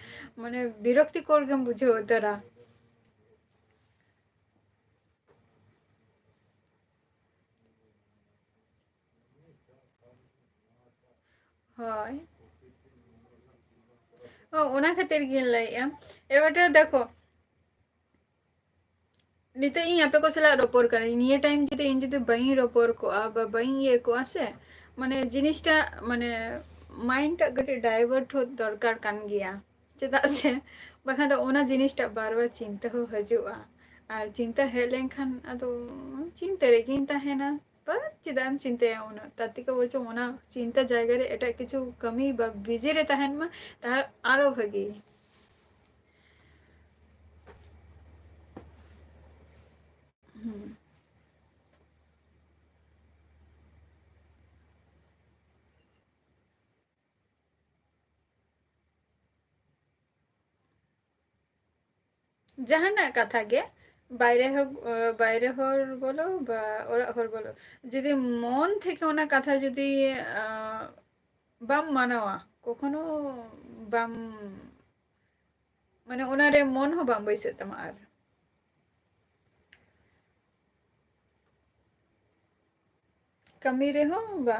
ᱢᱟᱱᱮ, ᱵᱤᱨᱚᱠᱛᱤᱠᱚᱨ ᱜᱮᱢ ᱵᱩᱡᱷᱟᱹᱣ ᱩᱛᱟᱹᱨᱟ᱾ ᱦᱳᱭ᱾ ᱚ, ᱚᱱᱟ ᱠᱷᱟᱹᱛᱤᱨ ᱜᱤᱧ ᱞᱟᱹᱭᱮᱫᱼᱟ᱾ ᱮᱵᱟᱨ ᱫᱚ ᱫᱮᱠᱷᱚ, ᱱᱤᱛᱚᱜ ᱤᱧ ᱟᱯᱮ ᱠᱚ ᱥᱟᱞᱟᱜ ᱨᱚᱯᱚᱲ ᱠᱟᱹᱱᱟᱹᱧ, ᱱᱤᱭᱟᱹ ᱴᱟᱭᱤᱢ ᱡᱩᱫᱤ ᱤᱧ ᱡᱩᱫᱤ ᱵᱟᱹᱧ ᱨᱚᱯᱚᱲ ᱠᱚᱜᱼᱟ ᱵᱟ ᱵᱟᱹᱧ ᱤᱭᱟᱹ ᱠᱚᱜᱼᱟ ᱥᱮ, ᱢᱟᱱᱮ ᱡᱤᱱᱤᱥᱴᱟᱜ, ᱢᱟᱱᱮ mind ᱴᱟᱜ ᱠᱟᱹᱴᱤᱡ divert ᱦᱚᱸ ᱫᱚᱨᱠᱟᱨ ᱠᱟᱱ ᱜᱮᱭᱟ, ᱪᱮᱫᱟᱜ ᱥᱮ ᱵᱟᱠᱷᱟᱱ ᱫᱚ ᱚᱱᱟ ᱡᱤᱱᱤᱥᱴᱟᱜ ᱵᱟᱨ ᱵᱟᱨ ᱪᱤᱱᱛᱟᱹ ᱦᱚᱸ ᱦᱤᱡᱩᱜᱼᱟ᱾ ᱟᱨ ᱪᱤᱱᱛᱟᱹ ᱦᱮᱡ ᱞᱮᱱᱠᱷᱟᱱ ᱟᱫᱚ ᱪᱤᱱᱛᱟᱹ ᱨᱮᱜᱮᱧ ᱛᱟᱦᱮᱱᱟ᱾ ᱵᱟ, ᱪᱮᱫᱟᱜ ᱮᱢ ᱪᱤᱱᱛᱟᱹᱭᱟ ᱩᱱᱟᱹᱜ? ᱛᱟᱨ ᱛᱷᱮᱠᱮ ᱵᱚᱨᱪᱚᱝ ᱚᱱᱟ ᱪᱤᱱᱛᱟᱹ ᱡᱟᱭᱜᱟ ᱨᱮ ᱮᱴᱟᱜ ᱠᱤᱪᱷᱩ ᱠᱟᱹᱢᱤ ᱵᱟ busy ᱨᱮ ᱛᱟᱦᱮᱱ ᱢᱟ, ᱛᱟᱦᱞᱮ ᱟᱨᱚ ᱵᱷᱟᱹᱜᱤ᱾ ᱦᱩᱸ᱾ ᱡᱟᱦᱟᱱᱟᱜ ᱠᱟᱛᱷᱟ ᱜᱮ, ᱵᱟᱭᱨᱮ ᱦᱚᱲ, ᱵᱟᱭᱨᱮ ᱦᱚᱲ ᱵᱚᱞᱚ ᱵᱟ ᱚᱲᱟᱜ ᱦᱚᱲ ᱵᱚᱞᱚ, ᱡᱩᱫᱤ ᱢᱚᱱ ᱛᱷᱮᱠᱮ ᱚᱱᱟ ᱠᱟᱛᱷᱟ ᱡᱩᱫᱤ, ᱟᱸ, ᱵᱟᱢ ᱢᱟᱱᱟᱣᱟ, ᱠᱚᱠᱷᱚᱱᱳ ᱵᱟᱢ, ᱢᱟᱱᱮ ᱚᱱᱟᱨᱮ ᱢᱚᱱ ᱦᱚᱸ ᱵᱟᱝ ᱵᱟᱹᱭᱥᱟᱹᱜ ᱛᱟᱢᱟ ᱟᱨ᱾ ᱠᱟᱹᱢᱤ ᱨᱮᱦᱚᱸ ᱵᱟ᱾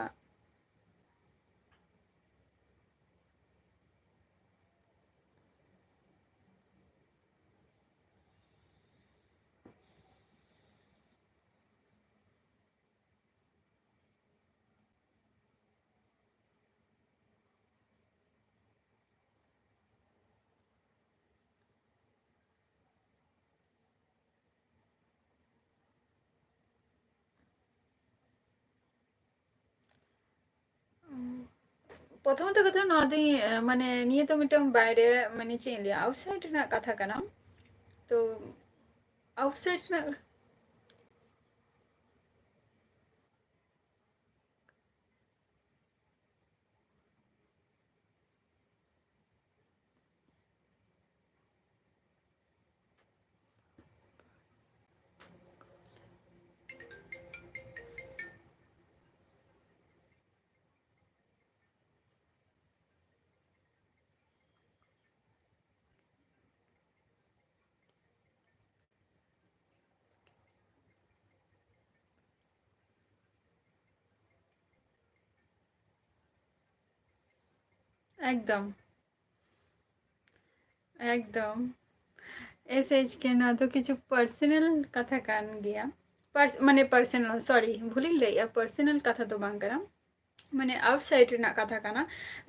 ᱯᱨᱚᱛᱷᱚᱢᱚᱛᱚ ᱠᱟᱛᱷᱟ ᱱᱚᱣᱟ ᱫᱚᱧ, ᱮ, ᱢᱟᱱᱮ ᱱᱤᱭᱟᱹ ᱫᱚ ᱢᱤᱫᱴᱟᱝ ᱵᱟᱭᱨᱮ, ᱢᱟᱱᱮ ᱪᱮᱫ ᱤᱧ ᱞᱟᱹᱭᱟ, ᱟᱣᱩᱴᱥᱟᱭᱤᱰ ᱨᱮᱱᱟᱜ ᱠᱟᱛᱷᱟ ᱠᱟᱱᱟ᱾ ᱛᱚ ᱟᱣᱩᱴᱥᱟᱭᱤᱰ ᱨᱮᱱᱟᱜ ᱮᱠᱫᱚᱢ, ᱮᱠᱫᱚᱢ᱾ ᱮᱥ ᱮᱭᱤᱪ ᱠᱮ, ᱱᱚᱣᱟ ᱫᱚ ᱠᱤᱪᱷᱩ ᱯᱟᱨᱥᱚᱱᱟᱞ ᱠᱟᱛᱷᱟ ᱠᱟᱱ ᱜᱮᱭᱟ᱾ ᱯᱟᱨᱥ-, ᱢᱟᱱᱮ ᱯᱟᱨᱥᱚᱱᱟᱞ, ᱥᱚᱨᱤ, ᱵᱷᱩᱞᱤᱧ ᱞᱟᱹᱭᱮᱜᱼᱟ, ᱯᱟᱨᱥᱚᱱᱟᱞ ᱠᱟᱛᱷᱟ ᱫᱚ ᱵᱟᱝ ᱠᱟᱱᱟ, ᱢᱟᱱᱮ ᱟᱣᱩᱴᱥᱟᱭᱤᱰ ᱨᱮᱱᱟᱜ ᱠᱟᱛᱷᱟ ᱠᱟᱱᱟ᱾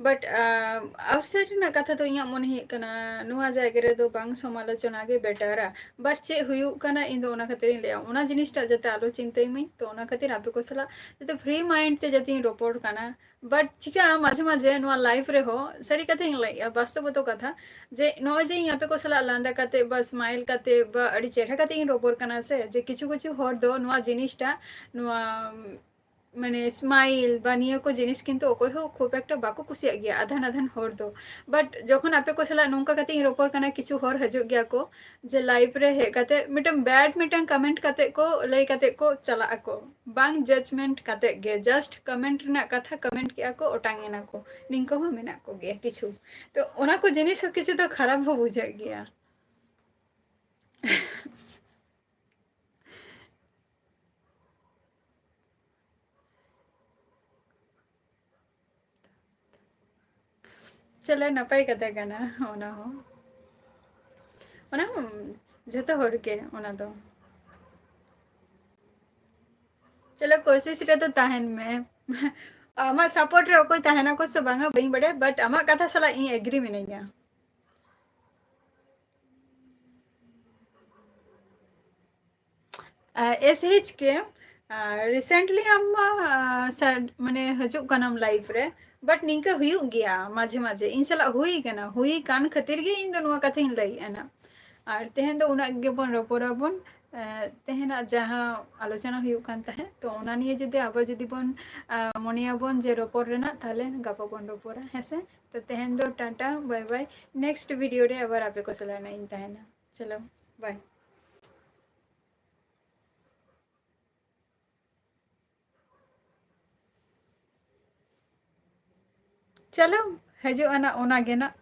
ᱵᱟᱴ ᱟᱣᱩᱴᱥᱟᱭᱤᱰ ᱨᱮᱱᱟᱜ ᱠᱟᱛᱷᱟ ᱫᱚ ᱤᱧᱟᱹᱜ ᱢᱚᱱᱮ ᱦᱩᱭᱩᱜ ᱠᱟᱱᱟ, ᱱᱚᱣᱟ ᱡᱟᱭᱜᱟ ᱨᱮᱫᱚ ᱵᱟᱝ ᱥᱚᱢᱟᱞᱳᱪᱚᱱᱟ ᱜᱮ ᱵᱮᱴᱟᱨᱟ᱾ ᱵᱟᱴ ᱪᱮᱫ ᱦᱩᱭᱩᱜ ᱠᱟᱱᱟ, ᱤᱧ ᱫᱚ ᱚᱱᱟ ᱠᱷᱟᱹᱛᱤᱨ ᱤᱧ ᱞᱟᱹᱭᱟ, ᱚᱱᱟ ᱡᱤᱱᱤᱥᱴᱟᱜ ᱡᱟᱛᱮ ᱟᱞᱚ ᱪᱤᱱᱛᱟᱹᱭ ᱢᱟᱹᱧ, ᱛᱚ ᱚᱱᱟ ᱠᱷᱟᱹᱛᱤᱨ ᱟᱯᱮ ᱠᱚ ᱥᱟᱞᱟᱜ ᱡᱟᱛᱮ ᱯᱷᱨᱤ ᱢᱟᱭᱤᱱᱰ ᱛᱮ ᱡᱟᱛᱮᱧ ᱨᱚᱯᱚᱲ ᱠᱟᱱᱟ᱾ ᱵᱟᱴ ᱪᱤᱠᱟᱹᱜᱼᱟ, ᱢᱟᱡᱷᱮ ᱢᱟᱡᱷᱮ ᱱᱚᱣᱟ ᱞᱟᱭᱤᱯᱷ ᱨᱮᱦᱚᱸ ᱥᱟᱹᱨᱤ ᱠᱟᱛᱷᱟᱧ ᱞᱟᱹᱭᱮᱜᱼᱟ, ᱵᱟᱥᱛᱚᱵᱚᱛᱚ ᱠᱟᱛᱷᱟ, ᱡᱮ ᱱᱚᱜᱼᱚᱭ ᱡᱮ ᱤᱧ ᱟᱯᱮ ᱠᱚ ᱥᱟᱞᱟᱜ ᱞᱟᱸᱫᱟ ᱠᱟᱛᱮ ᱵᱟ ᱥᱢᱟᱭᱤᱞ ᱠᱟᱛᱮ ᱵᱟ ᱟᱹᱰᱤ ᱪᱮᱦᱨᱟ ᱠᱟᱛᱮ ᱤᱧ ᱨᱚᱯᱚᱲ ᱠᱟᱱᱟ ᱥᱮ, ᱡᱮ ᱠᱤᱪᱷᱩ ᱠᱤᱪᱷᱩ ᱦᱚᱲ ᱫᱚ ᱱᱚᱣᱟ ᱡᱤᱱᱤᱥᱴᱟ, ᱱᱚᱣᱟ ᱢᱟᱱᱮ smile ᱵᱟ ᱱᱤᱭᱟᱹ ᱠᱚ ᱡᱤᱱᱤᱥ ᱠᱤᱱᱛᱩ ᱚᱠᱚᱭ ᱦᱚᱸ ᱠᱷᱩᱵ ᱮᱠᱴᱟ ᱵᱟᱠᱚ ᱠᱩᱥᱤᱭᱟᱜ ᱜᱮᱭᱟ ᱟᱫᱷᱟᱱ ᱟᱫᱷᱟᱱ ᱦᱚᱲ ᱫᱚ᱾ But ᱡᱚᱠᱷᱚᱱ ᱟᱯᱮ ᱠᱚ ᱥᱟᱞᱟᱜ ᱱᱚᱝᱠᱟ ᱠᱟᱛᱮ ᱤᱧ ᱨᱚᱯᱚᱲ ᱠᱟᱱᱟ, ᱠᱤᱪᱷᱩ ᱦᱚᱲ ᱦᱤᱡᱩᱜ ᱜᱮᱭᱟ ᱠᱚ ᱡᱮ live ᱨᱮ ᱦᱮᱡ ᱠᱟᱛᱮ ᱢᱤᱫᱴᱟᱝ bad ᱢᱤᱫᱴᱟᱝ comment ᱠᱟᱛᱮ ᱠᱚ ᱞᱟᱹᱭ ᱠᱟᱛᱮ ᱠᱚ ᱪᱟᱞᱟᱜ ᱟᱠᱚ, ᱵᱟᱝ judgement ᱠᱟᱛᱮ ᱜᱮ, just comment ᱨᱮᱱᱟᱜ ᱠᱟᱛᱷᱟ comment ᱠᱮᱜᱼᱟ ᱠᱚ, ᱚᱴᱟᱝ ᱮᱱᱟ ᱠᱚ, ᱱᱤᱝᱠᱟᱹ ᱦᱚᱸ ᱢᱮᱱᱟᱜ ᱠᱚᱜᱮᱭᱟ ᱠᱤᱪᱷᱩ᱾ ᱛᱚ ᱚᱱᱟ ᱠᱚ ᱡᱤᱱᱤᱥ ᱦᱚᱸ ᱠᱤᱪᱷᱩ ᱫᱚ ᱠᱷᱟᱨᱟᱯ ᱦᱚᱸ ᱵᱩᱡᱷᱟᱹᱜ ᱜᱮᱭᱟ᱾ ᱪᱚᱞᱚ, ᱱᱟᱯᱟᱭ ᱠᱟᱛᱷᱟ ᱠᱟᱱᱟ ᱚᱱᱟ ᱦᱚᱸ᱾ ᱚᱱᱟ ᱦᱚᱸ ᱡᱷᱚᱛᱚ ᱦᱚᱲ ᱜᱮ ᱚᱱᱟ ᱫᱚ᱾ ᱪᱚᱞᱚ, ᱠᱳᱥᱤᱥ ᱨᱮᱫᱚ ᱛᱟᱦᱮᱱ ᱢᱮ᱾ ᱟᱢᱟᱜ support ᱨᱮ ᱚᱠᱚᱭ ᱛᱟᱦᱮᱱᱟ ᱠᱚ ᱥᱮ ᱵᱟᱝᱟ ᱵᱟᱹᱧ ᱵᱟᱰᱟᱭᱟ, but ᱟᱢᱟᱜ ᱠᱟᱛᱷᱟ ᱥᱟᱞᱟᱜ ᱤᱧ agree ᱢᱤᱱᱟᱹᱧᱟ᱾ ᱮᱥ ᱮᱭᱤᱪ ᱠᱮ, recently ᱟᱢ ᱢᱟ, ᱟᱨ, ᱥᱟᱰ-, ᱢᱟᱱᱮ ᱦᱤᱡᱩᱜ ᱠᱟᱱᱟᱢ live ᱨᱮ, but ᱱᱤᱝᱠᱟᱹ ᱦᱩᱭᱩᱜ ᱜᱮᱭᱟ ᱢᱟᱡᱷᱮ ᱢᱟᱡᱷᱮ, ᱤᱧ ᱥᱟᱞᱟᱜ ᱦᱩᱭ ᱠᱟᱱᱟ, ᱦᱩᱭ ᱠᱟᱱ ᱠᱷᱟᱹᱛᱤᱨ ᱜᱮ ᱤᱧ ᱫᱚ ᱱᱚᱣᱟ ᱠᱟᱛᱷᱟᱧ ᱞᱟᱹᱭᱮᱫᱼᱟ ᱱᱟᱜ᱾ ᱟᱨ ᱛᱮᱦᱮᱧ ᱫᱚ ᱩᱱᱟᱹᱜ ᱜᱮᱵᱚᱱ ᱨᱚᱯᱚᱲᱟᱵᱚᱱ᱾ ᱮ, ᱛᱮᱦᱮᱧᱟᱜ ᱡᱟᱦᱟᱸ ᱟᱞᱳᱪᱚᱱᱟ ᱦᱩᱭᱩᱜ ᱠᱟᱱ ᱛᱟᱦᱮᱸᱫ, ᱛᱚ ᱚᱱᱟ ᱱᱤᱭᱮ ᱡᱩᱫᱤ ᱟᱵᱚ ᱡᱩᱫᱤ ᱵᱚᱱ, ᱟ, ᱢᱚᱱᱮᱭᱟᱵᱚᱱ ᱡᱮ ᱨᱚᱯᱚᱲ ᱨᱮᱱᱟᱜ, ᱛᱟᱦᱞᱮ ᱜᱟᱯᱟ ᱵᱚᱱ ᱨᱚᱯᱚᱲᱟ, ᱦᱮᱸ ᱥᱮ? ᱛᱚ ᱛᱮᱦᱮᱧ ᱫᱚ Tata, bye bye, next video ᱨᱮ ᱟᱵᱟᱨ ᱟᱯᱮ ᱠᱚ ᱥᱟᱞᱟᱜ ᱱᱟᱜ ᱤᱧ ᱛᱟᱦᱮᱱᱟ᱾ ᱪᱚᱞᱚ, bye᱾ ᱪᱚᱞᱚ, ᱦᱤᱡᱩᱜ ᱟᱱᱟ ᱚᱱᱟ ᱜᱮ ᱱᱟᱜ᱾